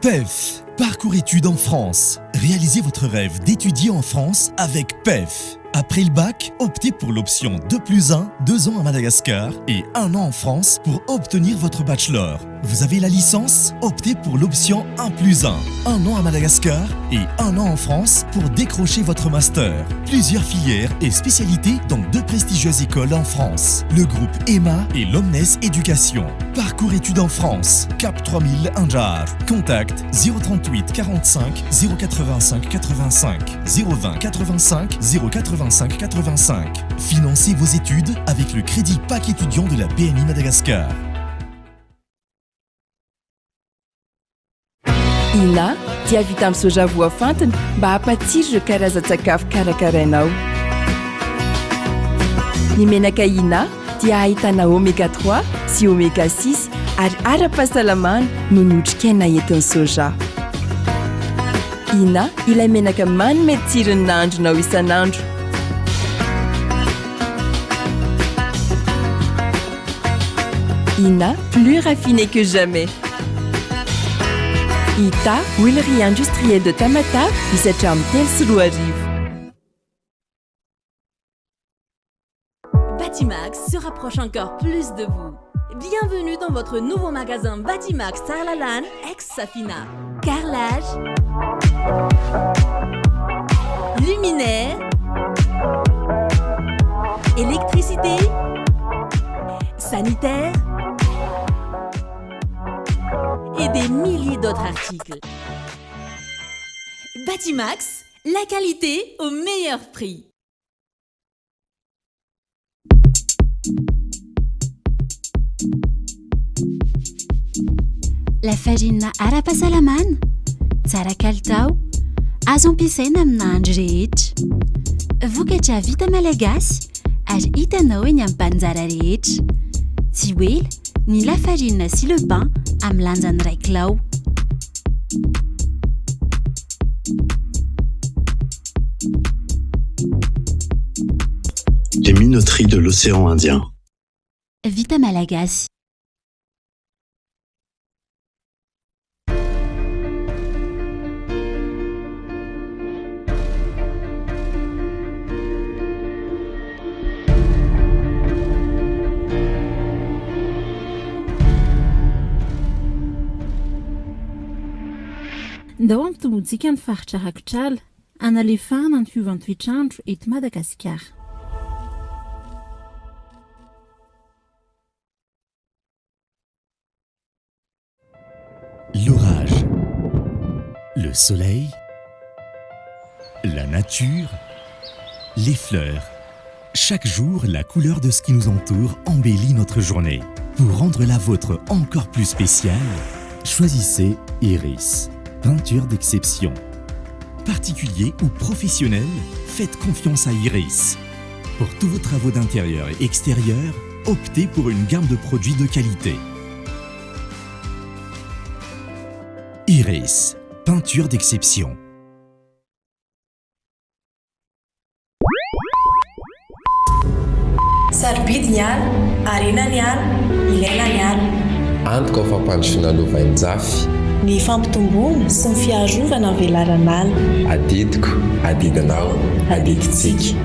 PEF, parcours études en France. Réalisez votre rêve d'étudier en France avec PEF. Après le bac, optez pour l'option 2 plus 1, 2 ans à Madagascar et 1 an en France pour obtenir votre bachelor. Vous avez la licence Optez pour l'option 1 plus 1, 1 an à Madagascar et 1 an en France pour décrocher votre master. Plusieurs filières et spécialités dans deux prestigieuses écoles en France. Le groupe EMA et l'Omnes Éducation. Parcours études en France, Cap 3000 Anjar. Contact 038 45 085 85 020 85 085 85. Financez vos études avec le crédit PAC étudiant de la BNI Madagascar. Ina dia vita amin'ny soja voafantina mba hampatsiro ireo karazan-tsakafo karakarainao. Ny menaka Ina dia ahitana oméga 3 sy oméga 6 ary ara-pahasalamana noho ny otrikaina entin'ny soja. Ina ilay menaka manome tsiro ny nahandronao isan'andro. Ina, plus raffiné que jamais. Ita, huilerie industrielle de Tamatave, misy hatramin'ny 2003. Batimax se rapproche encore plus de vous. Bienvenue dans votre nouveau magasin Batimax Tsaralalàna ex-Safina. Carrelage, luminaire, électricité, sanitaire et des milliers d'autres articles. Batimax, la qualité au meilleur prix. Lafarinina ara-pahasalamana, tsara kalitao, azo ampiasaina amin'ny nahandro rehetra. Vokatra vita malagasy ary hitanao eny amin'ny mpaninjara rehetra. Tsy ho ela ny lafarinina sy le pain amin'ny lanjany iray kilao. Les minoteries de l'océan Indien. Vita malagasy. Ndao hampitombointsika ny faritra rakotr'ala hanalefahana ny fiovan-toetr'andro eto Madagasikara. L'orage, le soleil, la nature, les fleurs. Chaque jour, la couleur de ce qui nous entoure embellit notre journée. Pour rendre la vôtre encore plus spéciale, choisissez Iris, peinture d'exception. Particulier ou professionnel, faites confiance à Iris. Pour tous vos travaux d'intérieur et extérieur, optez pour une gamme de produits de qualité. Iris, peinture d'exception. Sarobidy ny ala, harena ny ala, ilaina ny ala. Antoka ho fampandrosoana lovainjafy. Ny fampitomboana sy ny fiarovana ny velaran'ala. Adidiko, adidinao, adidintsika.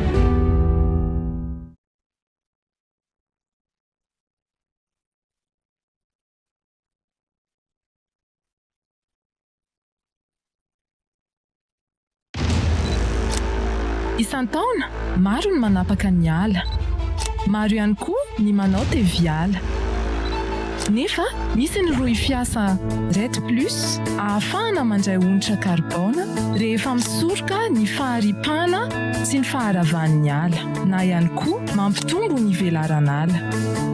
Isan-taona, maro ny manapaka ny ala. Maro ihany koa ny manao teviala. Nefa misy ny rohy fiasa Red Plus ahafahana mandray onitra karbôna rehefa misoroka ny faharipahana sy ny faharavan'ny ala, na ihany koa mampitombo ny velaran'ala.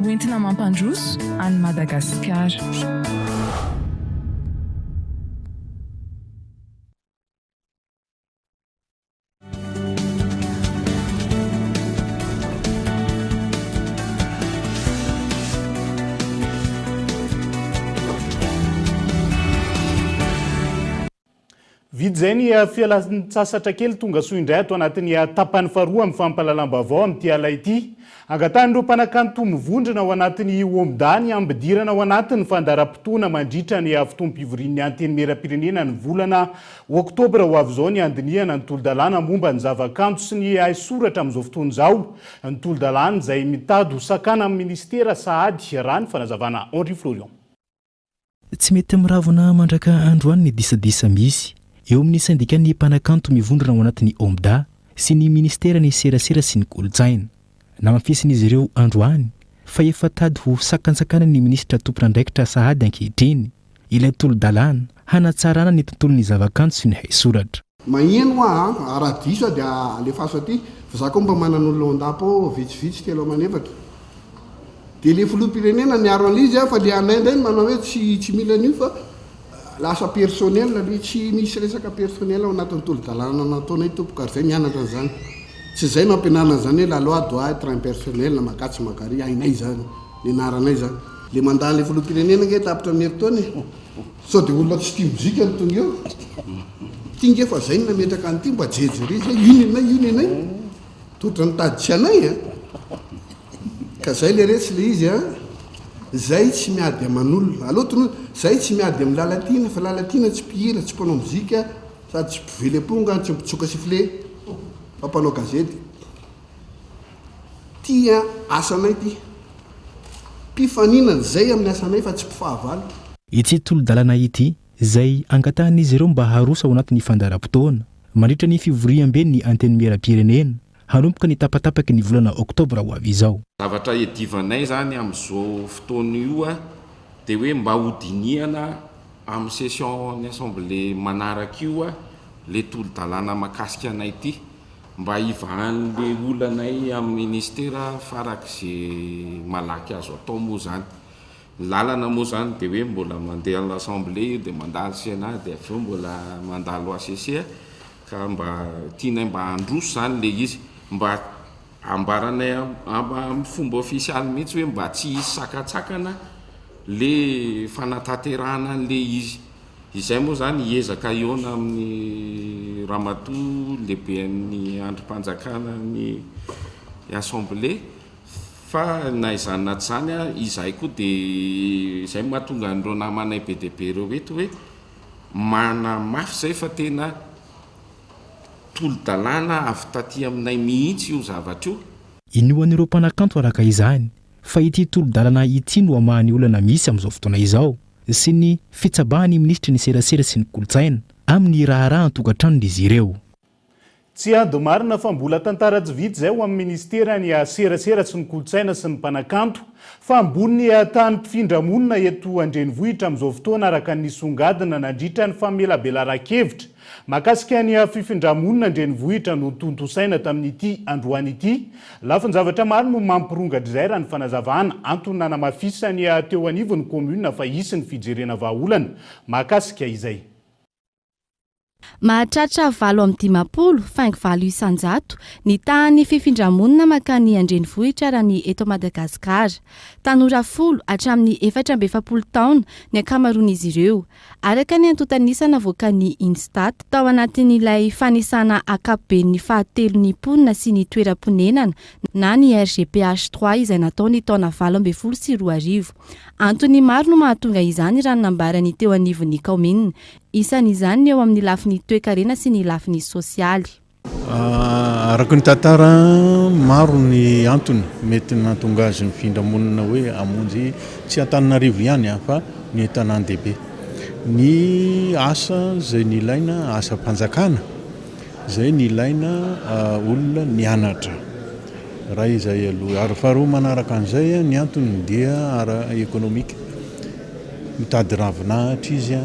Hoentina mampandroso an'i Madagasikara. Vita izay ny fialan-tsasatra kely, tonga soa indray ato anatin'ny tapany faharoa amin'ny fampahalalam-baovao amin'ity alina ity. Angatahin'ireo mpanakanto mivondrona ao anatin'ny OMDA ny hampidirana ao anatin'ny fandaharam-potoana mandritra ny fotoam-pivorian'ny Antenimierampirenena ny volana oktobra ho avy izao ny handinihana ny tolo-dalàna momba ny zavakanto sy ny haisoratra amin'izao fotoana izao. Ny tolo-dalàna izay mitady ho sakana amin'ny minisitera sahady, raha ny fanazavana Henri Florian. Tsy mety miravona mandraka androany ny disadisa misy eo amin'ny sendikan'ny mpanakanto mivondrona ao anatin'ny OMDA sy ny minisiteran'ny serasera sy ny kolontsaina. Namafisin'izy ireo androany fa efa tady ho sakantsakanan'ny minisitra tompon'andraikitra sahady ankehitriny ilay tolo-dalàna hanatsarana ny tontolon'ny zavakanto sy ny haisoratra. Maheno hoa an, raha diso aho dia alefaso aty, fa za koa mba manana olona ao an-dapa ao vitsivitsy telo aman'efatra. Dia le filoham-pirenena niaro an'izy an, fa le anay indray no manao hoe tsy tsy mila an'io fa. Lasa personnel aloha, tsy misy resaka personnel ao anatin'ny tolo-dalàna nataonay tompoko ary zay mianatra an'izany. Tsy izay no ampianarina an'izany hoe la loi doit être impersonnelle, makatsy makary, hainay izany, nianaranay izany. Le mandat an'le filoham-pirenena ange tapitra amin'ny herintaona e. Sao dia olona tsy tia mozika no tonga eo? Ty nge fa zay no nametraka an'ity mba jerijere zay, io nenay io nenay. Toa ohatran'ny tady tsy anay a! Ka zay leretsy le izy a! Zay tsy miady aman'olona. Aleo tonony, zay tsy miady amin'i Lalatiana fa Lalatiana tsy mpihira, tsy mpanao mozika, sady tsy mpively amponga, tsy mpitsoka sifflet fa mpanao gazety. Ty a asanay ty. Mpifaninana zay amin'ny asanay fa tsy mpifahavalo. Ity tolo-dalana ity, izay angatahan'izy ireo mba haroso ao anatin'ny fandaharam-potoana, mandritra ny fivoriamben'ny Antenimierampirenena, hanomboka ny tapatapaky ny volana oktobra ho avy izao. Zavatra iadivanay izany amin'izao fotoana io dia hoe mba hodinihana amin'ny session ny assemblée manaraka io ilay tolo-dalàna mahakasika anay ity. Mba hivahan'le olanay amin'ny ministera farak'ze malaky azo atao moa zany. Ny lalana moa zany de hoe mbola mandeha à l'assemblée io de mandalo sénat de avy eo mbola mandalo HCC ka mba tianay mba handroso zany le izy. Mba ambaranay amin'ny fomba ofisialy mihitsy hoe mba tsy hisy sakantsakana le fanatanterahana an'le izy. Izay moa izany hiezaka hihaona amin'ny ramatoa lehiben'ny andrim-panjakana ny assemblée fa na izany na tsy izany izahay koa dia izay no mahatonga an'ireo namanay be dia be ireo eto hoe manamafy izay fa tena tolo-dalàna avy taty aminay mihitsy io zavatra io. Inoan'ireo mpanakanto araka izany fa ity tolo-dalana ity no hamaha ny olana misy amin'izao fotoana izao. sy ny fitsabahan'ny minisitry ny serasera sy ny kolontsaina amin'ny raharaha an-tokantranon'izy ireo. Tsy ady marina fa mbola tantara tsy vita izay ho amin'ny ministeran'ny serasera sy ny kolontsaina sy ny mpanakanto fa ambony tany mpifindra monina eto an-drenivohitra amin'izao fotoana araka ny nisongadina nandritra ny famelabelaran-kevitra Mahakasika ny fifindra-monina an-drenivohitra notontosaina tamin'ity androany ity, lafin-javatra maro no mampirongatra izay raha ny fanazavana, antony nanamafisany teo anivon'ny kaominina fa hisy ny fijerena vahaolana mahakasika izay. Mahatratra 58, faingo 8%, ny tahan'ny fifindra-monina mankany an-drenivohitra raha ny eto Madagasikara. Tanora folo hatramin'ny 44 taona ny ankamaroan'izy ireo. Araka ny antontan'isa navoakan'ny Instat, tao anatin'ilay fanisana ankapoben'ny fahatelon'ny mponina sy ny toeram-ponenana na ny RGPH trois izay natao ny taona 2018. Antony maro no mahatonga izany raha ny nambaran'ny teo anivon'ny kaominina. Isan'izany ny eo amin'ny lafiny toekarena sy ny lafiny sosialy. Araka ny tantara, maro ny antony mety nahatonga azy nifindra monina hoe hamonjy tsy Antananarivo ihany fa ny tanàn-dehibe. Ny asa izay nilaina, asam-panjakana izay nilaina olona nianatra. Iray izay aloha. Ary faharoa manaraka an'izay, ny antony dia ara-ekonomika. Mitady ravinahitra izy.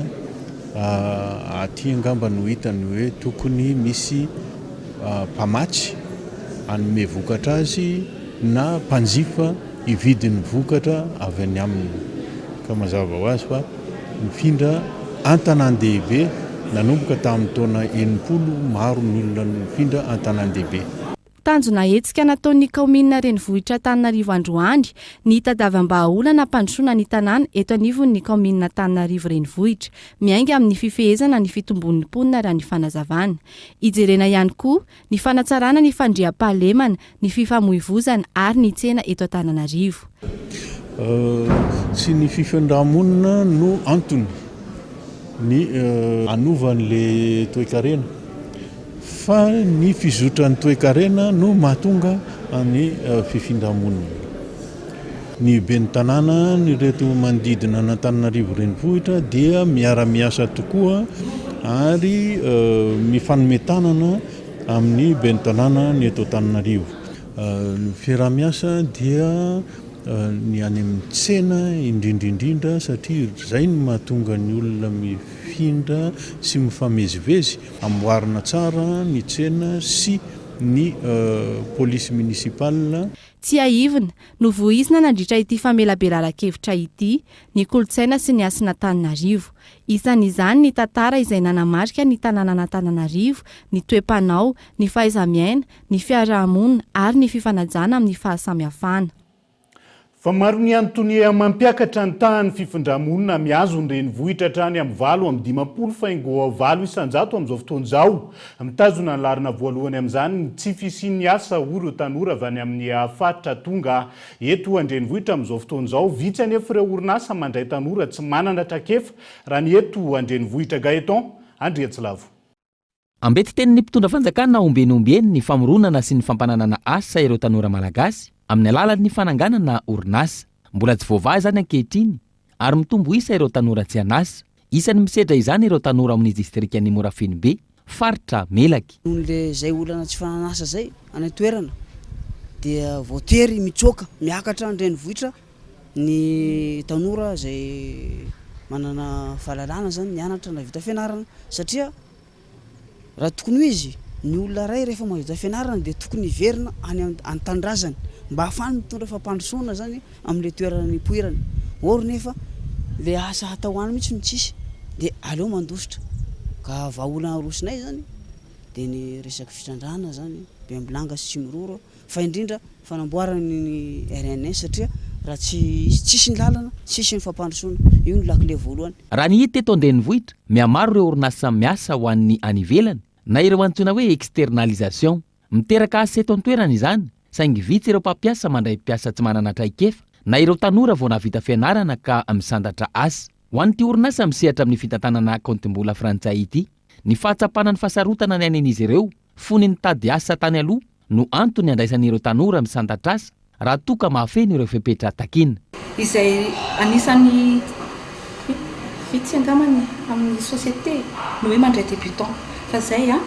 Aty angamba no hitany hoe tokony misy mpamatsy hanome vokatra azy na mpanjifa hividy ny vokatra avy any aminy. Ka mazava ho azy fa nifindra an-tanàn-dehibe nanomboka tamin'ny taona 60 maro ny olona nifindra an-tanàn-dehibe. Tanjona hetsika nataon'ny kaominina renivohitra Antananarivo androany ny hitadiavam-bahaolana hampandrosoana ny tanàna eto anivon'ny kaominina Antananarivo renivohitra, miainga amin'ny fifehezana ny fitombon'ny mponina raha ny fanazavana. Hijerena ihany koa ny fanatsarana ny fandriampahalemana, ny fifamoivozana ary ny tsena eto Antananarivo. Tsy ny fifindra-monina no antony ny hanova an'ilay toekarena. Fa ny fizotran'ny toekarena no mahatonga ny fifindra-monina. Ny ben'ny tanàna ireto manodidina an'Antananarivo renivohitra dia miara-miasa tokoa ary mifanome tanana amin'ny ben'ny tanàna ny eto Antananarivo. Ny fiaraha-miasa dia ny any amin'ny tsena indrindra indrindra satria izay no mahatonga ny olona mifindra sy mifamezivezy. Amboarina tsara ny tsena sy ny police municipale. Tsiahivina, novoizina nandritra ity famelabelaran-kevitra ity ny kolontsaina sy ny hasin'Antananarivo. Isan'izany ny tantara izay nanamarika ny tanànan'Antananarivo, ny toe-panao, ny fahaiza-miaina, ny fiaraha-monina ary ny fifanajana amin'ny fahasamihafana. Fa maro ny antony mampiakatra ny tahan'ny fifindra-monina mihazo ny renivohitra hatrany amin'ny 58 faingo 8% amin'izao fotoana izao. Mitazona ny laharana voalohany amin'izany ny tsy fisian'ny asa hoy ireo tanora avy any amin'ny faritra tonga eto an-drenivohitra amin'izao fotoana izao. Vitsy anefa ireo orinasa mandray tanora tsy manana traikefa raha ny eto an-drenivohitra. Gaëtan Andriantsilavo. Ambetitenin'ny mpitondra fanjakana ombieny ombieny ny famoronana sy ny fampananana asa ireo tanora malagasy amin'ny alalan'ny fananganana orinasa. Mbola tsy voavaha izany ankehitriny ary mitombo isa ireo tanora tsy an'asa. Isan'ny misedra izany ireo tanora ao amin'ny distrikan'i Morafenobe, faritra Melaky. Noho le zay olana tsy fanan'asa zay any an-toerana dia voatery mitsoaka miakatra an-drenivohitra ny tanora zay manana fahalalana zany nianatra nahavita fianarana satria Raha tokony ho izy, ny olona iray rehefa mahavita fianarana dia tokony hiverina any an-tanindrazany mba hahafahany mitondra fampandrosoana zany amin'ilay toerana nipoirany. Or nefa ilay asa hatao any mihitsy no tsisy dia aleo mandositra. Ka vahaolana arosonay zany dia ny resaka fitrandrahana zany, Bembilanga sy Tsimiroro. fa indrindra fanamboarana ny RN satria raha tsy tsisy ny lalana, tsisy ny fampandrosoana, io no lakile voalohany. Raha ny hita eto an-drenivohitra, mihamaro ireo orinasa miasa ho an'ny any ivelany na ireo antsoina hoe externalisation. Miteraka asa eto an-toerana izany, saingy vitsy ireo mpampiasa mandray mpiasa tsy manana traikefa na ireo tanora vao nahavita fianarana ka misantatra asa. Ho an'ity orinasa misehatra amin'ny fitantanana kaontim-bola frantsay ity, ny fahatsapana ny fahasarotana niainan'izy ireo fony nitady asa tany aloha no antony andraisan'ireo tanora misantatra asa raha toa ka mahafeno ireo fepetra takiana. Izay anisan'ny vitsy angambany amin'ny société no hoe mandray débutant fa zay an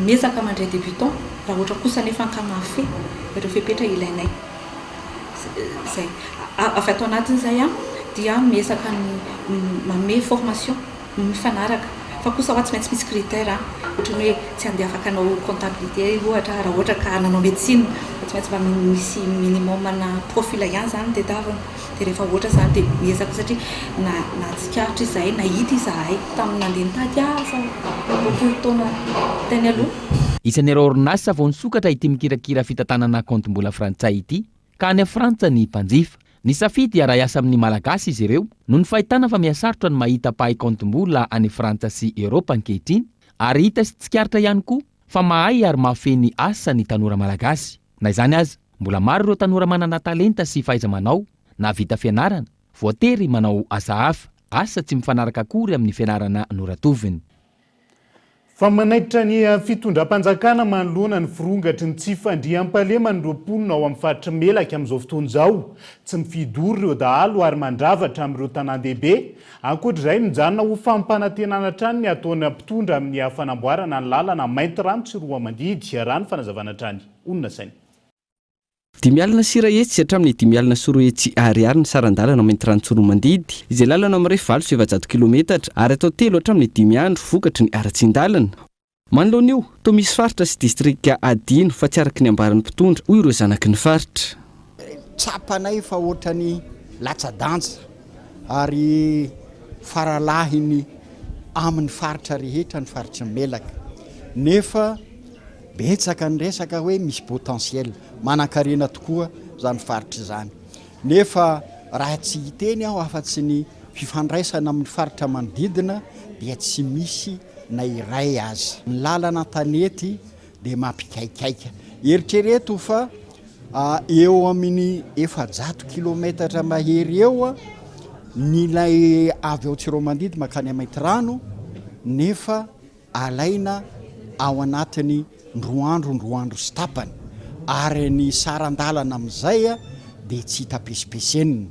miezaka mandray débutant raha ohatra kosa anefa ka mahafehy ireo fepetra ilainay zay. Avy ato anatin'izay an dia miezaka ny manome formation. mifanaraka fa kosa hoa tsy maintsy misy critère an, ohatran'ny hoe tsy handeha afaka hanao comptabilité ohatra raha ohatra ka nanao médecine fa tsy maintsy mba misy minimum ana profil ihany izany tedavina dia rehefa ohatra izany dia miezaka satria na nahatsikaritra izahay nahita izahay tamin'ny nandeha nitady asa 20 taona tany aloha. Isan'ireo orinasa vao nisokatra ity mikirakira fitantanana kaontim-bola frantsay ity ka any Frantsa ny mpanjifa. Nisafidy hiara-hiasa amin'ny Malagasy izy ireo noho ny fahitana fa mihasarotra ny mahita mpahay kaontim-bola any Frantsa sy Eoropa ankehitriny ary hita sy tsikaritra ihany koa fa mahay ary mahafehy ny asa ny tanora Malagasy. Na izany aza, mbola maro ireo tanora manana talenta sy fahaiza-manao nahavita fianarana, voatery manao asa hafa, asa tsy mifanaraka akory amin'ny fianarana noratoviny. Fa manaitra ny fitondram-panjakana manoloana ny firongatry ny tsy fandriampahaleman'ireo mponina ao amin'ny faritr'i Melaky amin'izao fotoana izao. Tsy mifidy oro ireo dahalo ary mandrava hatramin'ireo tanàn-dehibe. Ankoatra izay, mijanona ho fampanantenana hatrany ny ataon'ny mpitondra amin'ny fanamboarana ny lalana Maintirano Tsiroamandidy, raha ny fanazavana hatrany. Honina saina. 250 hatramin'ny 250 Ariary ny saran-dalana Maintirano Tsoromandidy, izay lalana mirefy 408 kilometatra ary atao telo hatramin'ny dimy andro vokatry ny haratsian-dalana. Manoloana io, toa misy faritra sy distrika adino fa tsy araka ny ambaran'ny mpitondra, hoy ireo zanaky ny faritra. Tsapanay fa ohatrany latsa-danja ary faralahiny amin'ny faritra rehetra ny faritry ny Melaky nefa Betsaka ny resaka hoe misy potentiel, manankarena tokoa izany faritra izany. Nefa raha tsy hiteny aho afa-tsy ny fifandraisana amin'ny faritra manodidina dia tsy misy na iray aza. Ny lalana an-tanety dia mampikaikaika. Eritrereto fa eo amin'ny 400 kilometatra mahery eo ny ilay avy ao Tsiroamandidy mankany Maintirano nefa alaina ao anatin'ny roa andro, roa andro sy tapany, ary ny saran-dalana amin'izay dia tsy hita pesipesenina.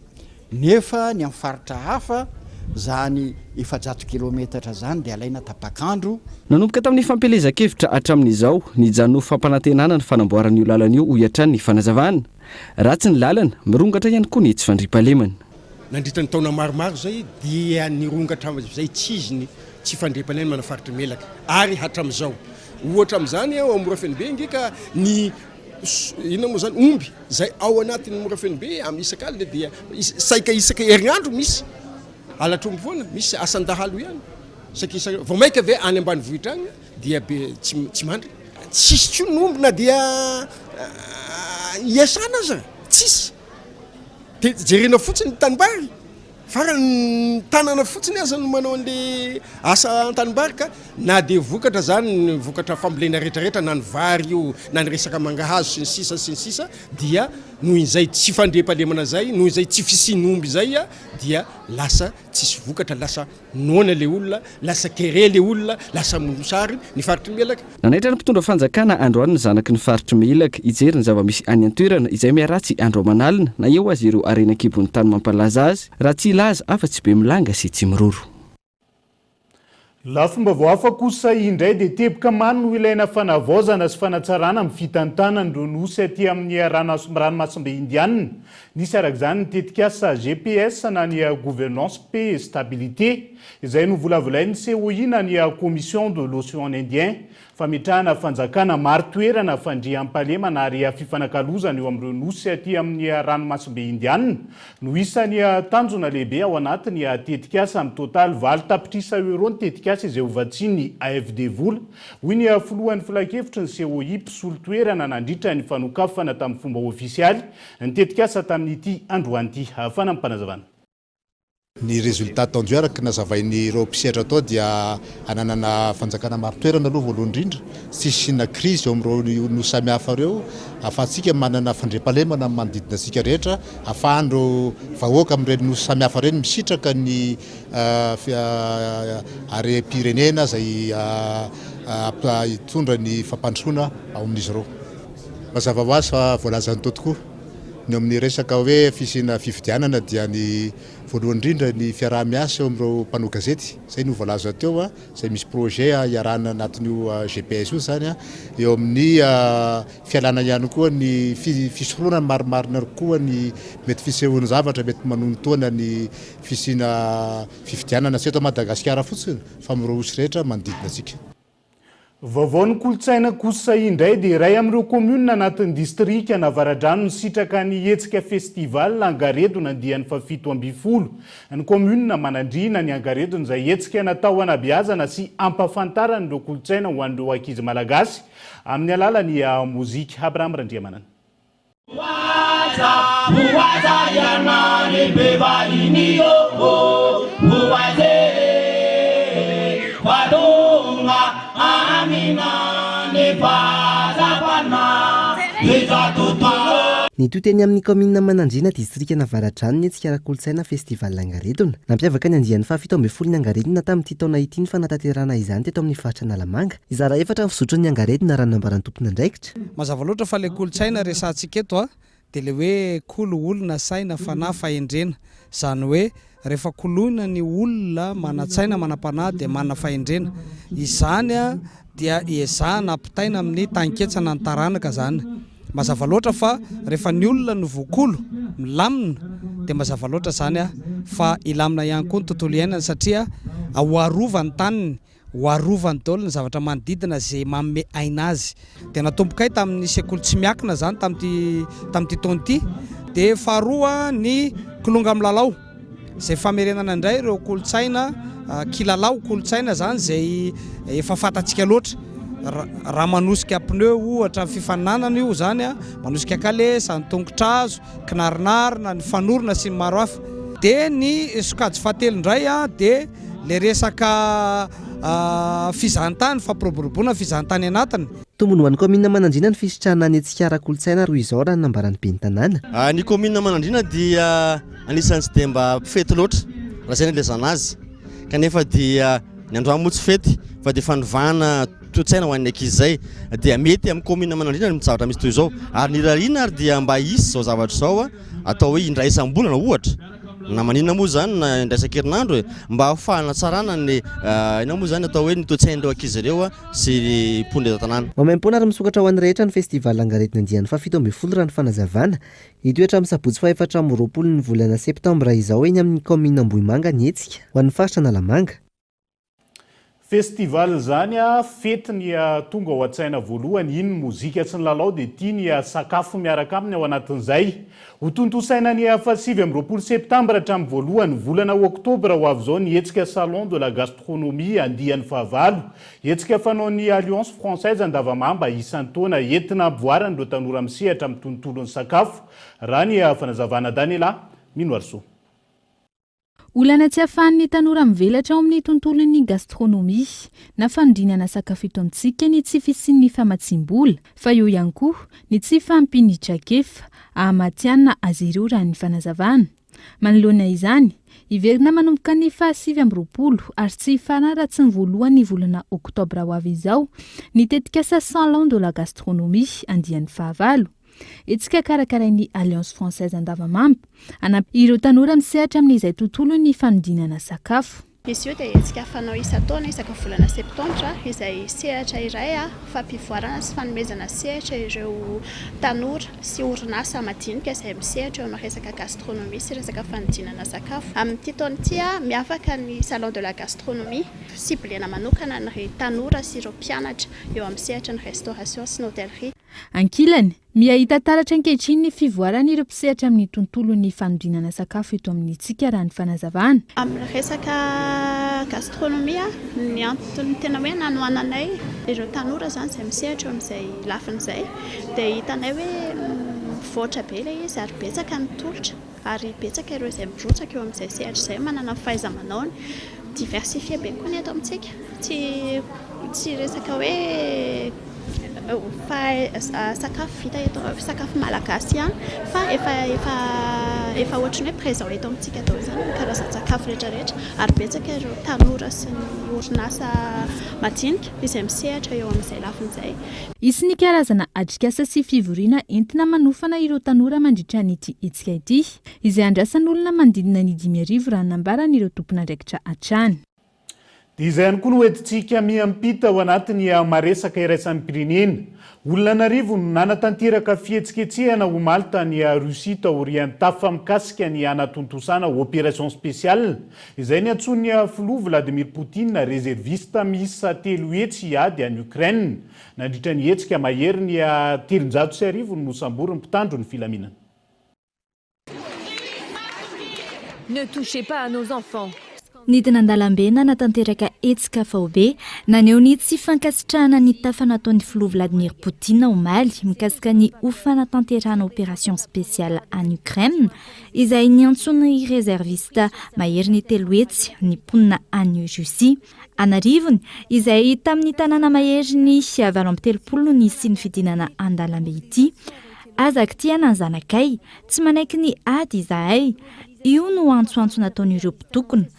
Nefa ny amin'ny faritra hafa, izany 400 kilometatra izany dia alaina tapak'andro. Nanomboka tamin'ny fampielezan-kevitra hatramin'izao, nijanona ho fampanantenana ny fanamboarana io lalana io, hoy hatrany ny fanazavana. Ratsy ny lalana, mirongatra ihany koa ny tsy fandriampahalemana. Nandritra ny taona maromaro izay dia nirongatra izay tsy izy ny tsy fandriampahalemana faritry Melaky ary hatramin'izao. Ohatra amin'izany ao Morafenobe ange ka ny inona moa izany omby izay ao anatin'ny Morafenobe amin'ny isak'alina dia saika isaka herinandro misy halatr'omby foana, misy asan-dahalo ihany. Saika isaka, vao mainka ve any ambanivohitra any dia be tsy tsy mandry. Tsisy intsony ny omby na dia hiasana aza, tsisy. Dia jerena fotsiny ny tanimbary. Farany ny tanana fotsiny aza no manao an'le asa an-tanimbary ka na dia vokatra zany ny vokatra fambolena rehetrarehetra na ny vary io na ny resaka mangahazo sy ny sisa sy ny sisa dia noho izay tsy fandriampahalemana zay, noho izay tsy fisian'omby izay dia lasa tsisy vokatra, lasa Noana le olona, lasa kere le olona, lasa mosary ny faritry Melaky. Nanaitra ny mpitondra fanjakana androany ny zanaky ny faritry Melaky hijery ny zava-misy any an-toerana izay miharatsy andro aman'alina na eo aza ireo harena an-kibon'ny tany mampalaza azy raha tsy hilaza afa-tsy Bemilanga sy Tsimiroro. Lafim-baovao hafa kosa indray dia teboka maro no ilaina fanavaozana sy fanatsarana amin'ny fitantanana ireo nosy aty amin'ny ranomasimbe Indianina. Nisy araka izany ny tetikasa GPS na ny Gouvernance, Paix et Stabilité, izay novolavolain'ny COI na ny Commission de l'Ocean Indien. Fametrahana fanjakana marin-toerana, fandriampahalemana ary fifanakalozana eo amin'ireo nosy aty amin'ny ranomasimbe Indianina no isan'ny tanjona lehibe ao anatin'ny tetikasa. Mitotaly 8 tapitrisa euros ny tetikasa izay hovatsian'ny AFD vola, hoy ny filohan'ny filankevitry ny COI mpisolo toerana nandritra ny fanokafana tamin'ny fomba ofisialy Ny tetikasa tamin'ity androany ity. Fanampim-panazavana. Ny résultat attendu araka ny nazavain'ireo mpisehatra tao dia hananana fanjakana marin-toerana aloha voalohany indrindra, tsy hisiana crise eo amin'ireo nosy samihafa ireo, ahafahantsika manana fandriampahalemana amin'ny manodidina antsika rehetra, ahafahan'ireo vahoaka amin'ireny nosy samihafa ireny misitraka ny harem-pirenena izay hitondra ny fampandrosoana ao amin'izy ireo. Mazava ho azy fa voalazan'i Toa tokoa. Ny eo amin'ny resaka hoe fisiana fifidianana dia ny voalohany indrindra ny fiaraha-miasa eo amin'ireo mpanao gazety, izay no voalaza teo, izay misy projet iarahana anatin'io GPS io izany, eo amin'ny fialana ihany koa ny fisorohana ny marimarina koa ny mety fisehoan'ny zavatra mety manonontoana ny fisiana fifidianana tsy eto Madagasikara fotsiny fa amin'ireo osy rehetra manodidina antsika. Vaovaon'ny kolontsaina kosa indray dia iray amin'ireo kaominina anatin'ny distrikan'Avaradrano nisitraka ny hetsika festival Angaredona andiany faha-17. Ny kaominina Manandriana ny Angaredona izay hetsika natao hanabeazana sy hampahafantarana ireo kolontsaina ho an'ireo ankizy malagasy amin'ny alalan'ny mozika. Abraham Randriamanana. Nitohy teny amin'ny kaominina Manandriana, distrikan'Avaradrano ny hetsika ara-kolontsaina Festival Angaredona. Nampiavaka ny andiany faha-17 ny Angaredona tamin'ity taona ity ny fanatanterahana izany teto amin'ny faritra Analamanga. Hizara efatra ny fizotran'ny Angaredona raha ny nambaran'ny tompon'andraikitra. Mazava loatra fa ilay kolontsaina resahantsika eto a, dia ilay hoe kolo, olona, saina, fanahy, fahendrena. Izany hoe rehefa koloina ny olona manan-tsaina, manam-panahy dia manana fahendrena. Izany dia ezahana ampitaina amin'ny taninketsa na ny taranaka izany. Mazava loatra fa rehefa ny olona no voakolo, milamina, dia mazava loatra izany fa hilamina ihany koa ny tontolo iainany satria ho arovany ny taniny. Ho arovany daholo ny zavatra manodidina izay manome aina azy. Dia natombokay tamin'ny sekoly tsy miakina izany tamin'ity tamin'ity taona ity. Dia faharoa ny kilonga milalao izay famerenana indray ireo kolontsaina kilalao kolontsaina izany izay efa fantatsika loatra. Raha manosika pneu ohatra ny fifaninanana io izany, manosika kalesa, ny tongotrazo, kinarinarina, ny fanorona sy ny maro hafa. Dia ny sokajy fahatelo indray dia Le resaka fizahantany, fampiroboroboana fizahantany anatiny. Tombony ho an'ny kaominina Manandriana ny fisitrahana ny hetsika ara-kolontsaina roa izao raha ny nambaran'ny ben'ny tanàna. Ny kaominina Manandriana dia anisan'ny tsy dia mba mpifety loatra raha izay no ilazana azy kanefa dia ny androany moa tsy fety fa dia fanovana toe-tsaina ho an'ny ankizy izay dia mety amin'ny kaominina Manandriana ny zavatra misy toy izao ary ny irariana ary dia mba hisy izao zavatra izao atao hoe indray isam-bolana ohatra na maninona moa izany na indray isan-kerinandro e, mba hahafahana tsarana ny inona moa izany atao hoe ny toe-tsain'ireo ankizy ireo sy ny mponina eto an-tanàna. Maimaimpoana ary misokatra ho an'ny rehetra ny Festival Angaredona andiany faha-17 raha ny fanazavana. Hitohy hatramin'ny sabotsy faha-24 ny volana septambra izao eny amin'ny kaominina Ambohimanga ny hetsika, ho an'ny faritra Analamanga. Festival izany a, fety ny tonga ao an-tsaina voalohany, iny ny mozika sy ny lalao dia ity ny sakafo miaraka aminy ao anatin'izay. Ho tontosaina ny faha 29 septambra hatramin'ny voalohan'ny volana oktobra ho avy izao ny hetsika Salon de la gastronomie andiany fahavalo. Hetsika fanaon'ny Alliance Française Andavamamba isan-taona entina hampivoarana ireo tanora misehatra amin'ny tontolon'ny sakafo, raha ny fanazavana Daniela Minoarisoa. Olana tsy ahafahan'ny tanora mivelatra ao amin'ny tontolon'ny gastronomie na fanodinana sakafo eto amintsika ny tsy fisian'ny famatsiam-bola fa eo ihany koa ny tsy fahampian'ny traikefa hahamatihanina azy ireo raha ny fanazavana. Manoloana izany, hiverina manomboka ny faha 29 ary tsy hifarana raha tsy ny voalohan'ny volana oktobra ho avy izao ny tetikasa Salon de la gastronomie andiany fahavalo. Hetsika karakarain'ny Alliance Française Andavamamba, hanampy ireo tanora misehatra amin'izay tontolon'ny fanodinana sakafo. Izy io dia hetsika fanao isan-taona isaka volana septambra izay sehatra iray fampivoarana sy fanomezana sehatra ireo tanora sy orinasa madinika izay misehatra eo amin'ny resaka gastronomie sy resaka fanodinana sakafo. Amin'ity taona ity, miavaka ny Salon de la gastronomie, ciblena manokana ny tanora sy ireo mpianatra eo amin'ny sehatry ny restauration sy ny hôtellerie. Ankilany, miha hita taratra ankehitriny ny fivoaran'ireo mpisehatra amin'ny tontolon'ny fanodinana sakafo eto amintsika raha ny fanazavana. Amin'ny resaka gastronomie, ny antony tena hoe nanohananay ireo tanora izany izay misehatra eo amin'izay lafiny izay dia hitanay hoe mivoatra be ilay izy ary betsaka ny tolotra ary betsaka ireo izay mirotsaka eo amin'izay sehatra izay manana ny fahaiza-manaony. Diversifier be koa ny eto amintsika, tsy tsy resaka hoe sakafo vita eto, sakafo malagasy ihany fa efa efa efa ohatran'ny hoe présent eto amintsika daholo izany ny karazan-tsakafo rehetra rehetra ary betsaka ireo tanora sy ny orinasa madinika izay misehatra eo amin'izay lafiny izay. Hisy ny karazana atrikasa sy fivoriana entina manofana ireo tanora mandritra an'ity hetsika ity, izay andrasan'olona manodidina ny 5000 raha nambaran'ireo tompon'andraikitra hatrany. Dia izay ihany koa no entintsika miampita ao anatin'ny maresaka iraisam-pirenena. Olona an'arivony no nanatanteraka fihetsiketsehana omaly tany Russie taorian'ny tafa mikasika ny hanatontosana opération spéciale izay niantsoan'ny filoha Vladimir Poutine rezervista miisa 300 hiady any Ukraine. Nandritra ny hetsika mahery ny 1300 no nosamborin'ny mpitandro ny filaminana. Ne touchez pas à nos enfants. Nidina an-dalambe nanatanteraka hetsika faobe naneho ny tsy fankasitrahana ny tafa nataon'ny filoha Vladimir Poutine omaly mikasika ny ho fanatanterahana opération spéciale any Ukraine izay niantsoan'ny rezervista maherin'ny 300 ny mponina any Russie. An'arivony, izay tamin'ny tanàna maherin'ny 38 no nisian'ny fidinana an-dalambe ity. Aza kitihana ny zanakay, tsy manaiky ny ady izahay. Io no antsoantso nataon'ireo mpitokona.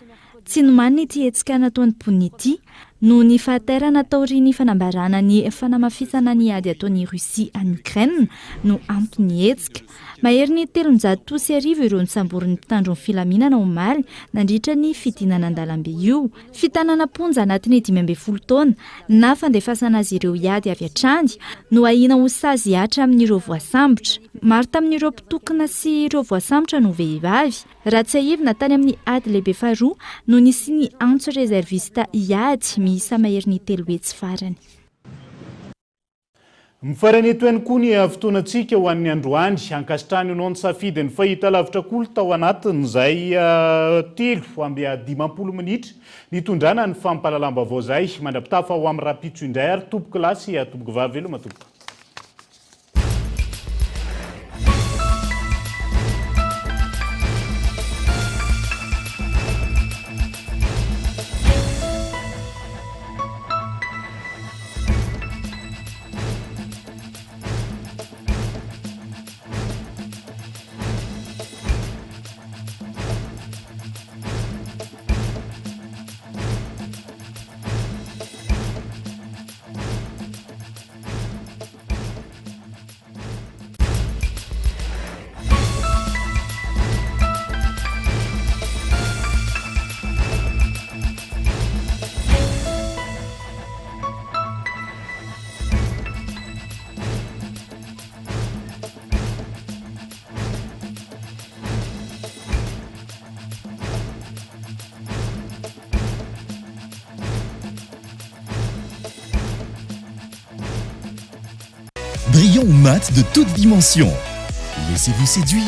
Tsy nomanina ity hetsika nataon'ny mponina ity, noho ny fahatairana taorian'ny fanambarana ny fanamafisana ny ady ataon'i Russie any Ukraine no anton'ny hetsika. Maherin'ny 1300 ireo nosamborin'ny mpitandro ny filaminana omaly nandritra ny fidinana an-dalambe io. Fitanana am-ponja anatin'ny 15 taona na fandefasana azy ireo hiady avy hatrany no ahiana ho sazy hihatra amin'ireo voasambotra. Maro tamin'ireo mpitokona sy ireo voasambotra no vehivavy. Raha tsiahivina, tany amin'ny ady lehibe faharoa no nisian'ny antso rezervista hiady miisa maherin'ny 300 farany. Mifarana eto ihany koa ny fotoanantsika ho an'ny androany. Ankasitrahana ianao nisafidy ny fahitalavitra Kolo tao anatin'izay 53 minitra nitondrana ny fampahalalam-baovao izay. Mandra-pitafa ho amin'ny rahampitso indray ary tompoko lahy sy tompoko vavy veloma tompoko. blanc ou mat de toutes dimensions. Laissez-vous séduire.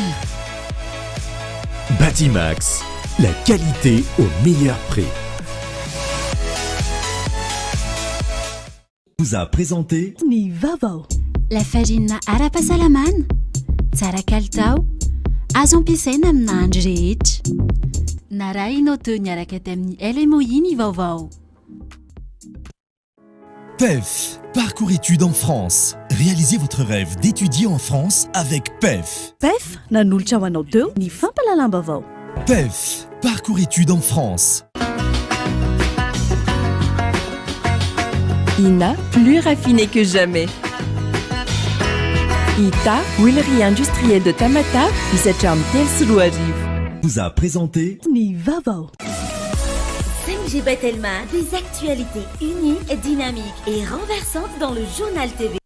Batimax, la qualité au meilleur prix. Vous a présenté Ny vaovao. Lafarinina ara-pahasalamana, tsara kalitao, azo ampiasaina amin'ny nahandro rehetra. Narahinao teo niaraka tamin'ny LMOI ny vaovao. PEF, parcours études en France. Réalisez votre rêve d'étudier en France avec PEF. PEF, nanolotra ho anao teo ny fampahalalam-baovao. PEF, parcours études en France. Ina, plus raffiné que jamais. Ita, huilerie industrielle de Tamatave, isa hatramin'ny 2003. Vous a présenté Ny vaovao. 5G by Telma, des actualités uniques, dynamiques et renversantes dans le journal TV.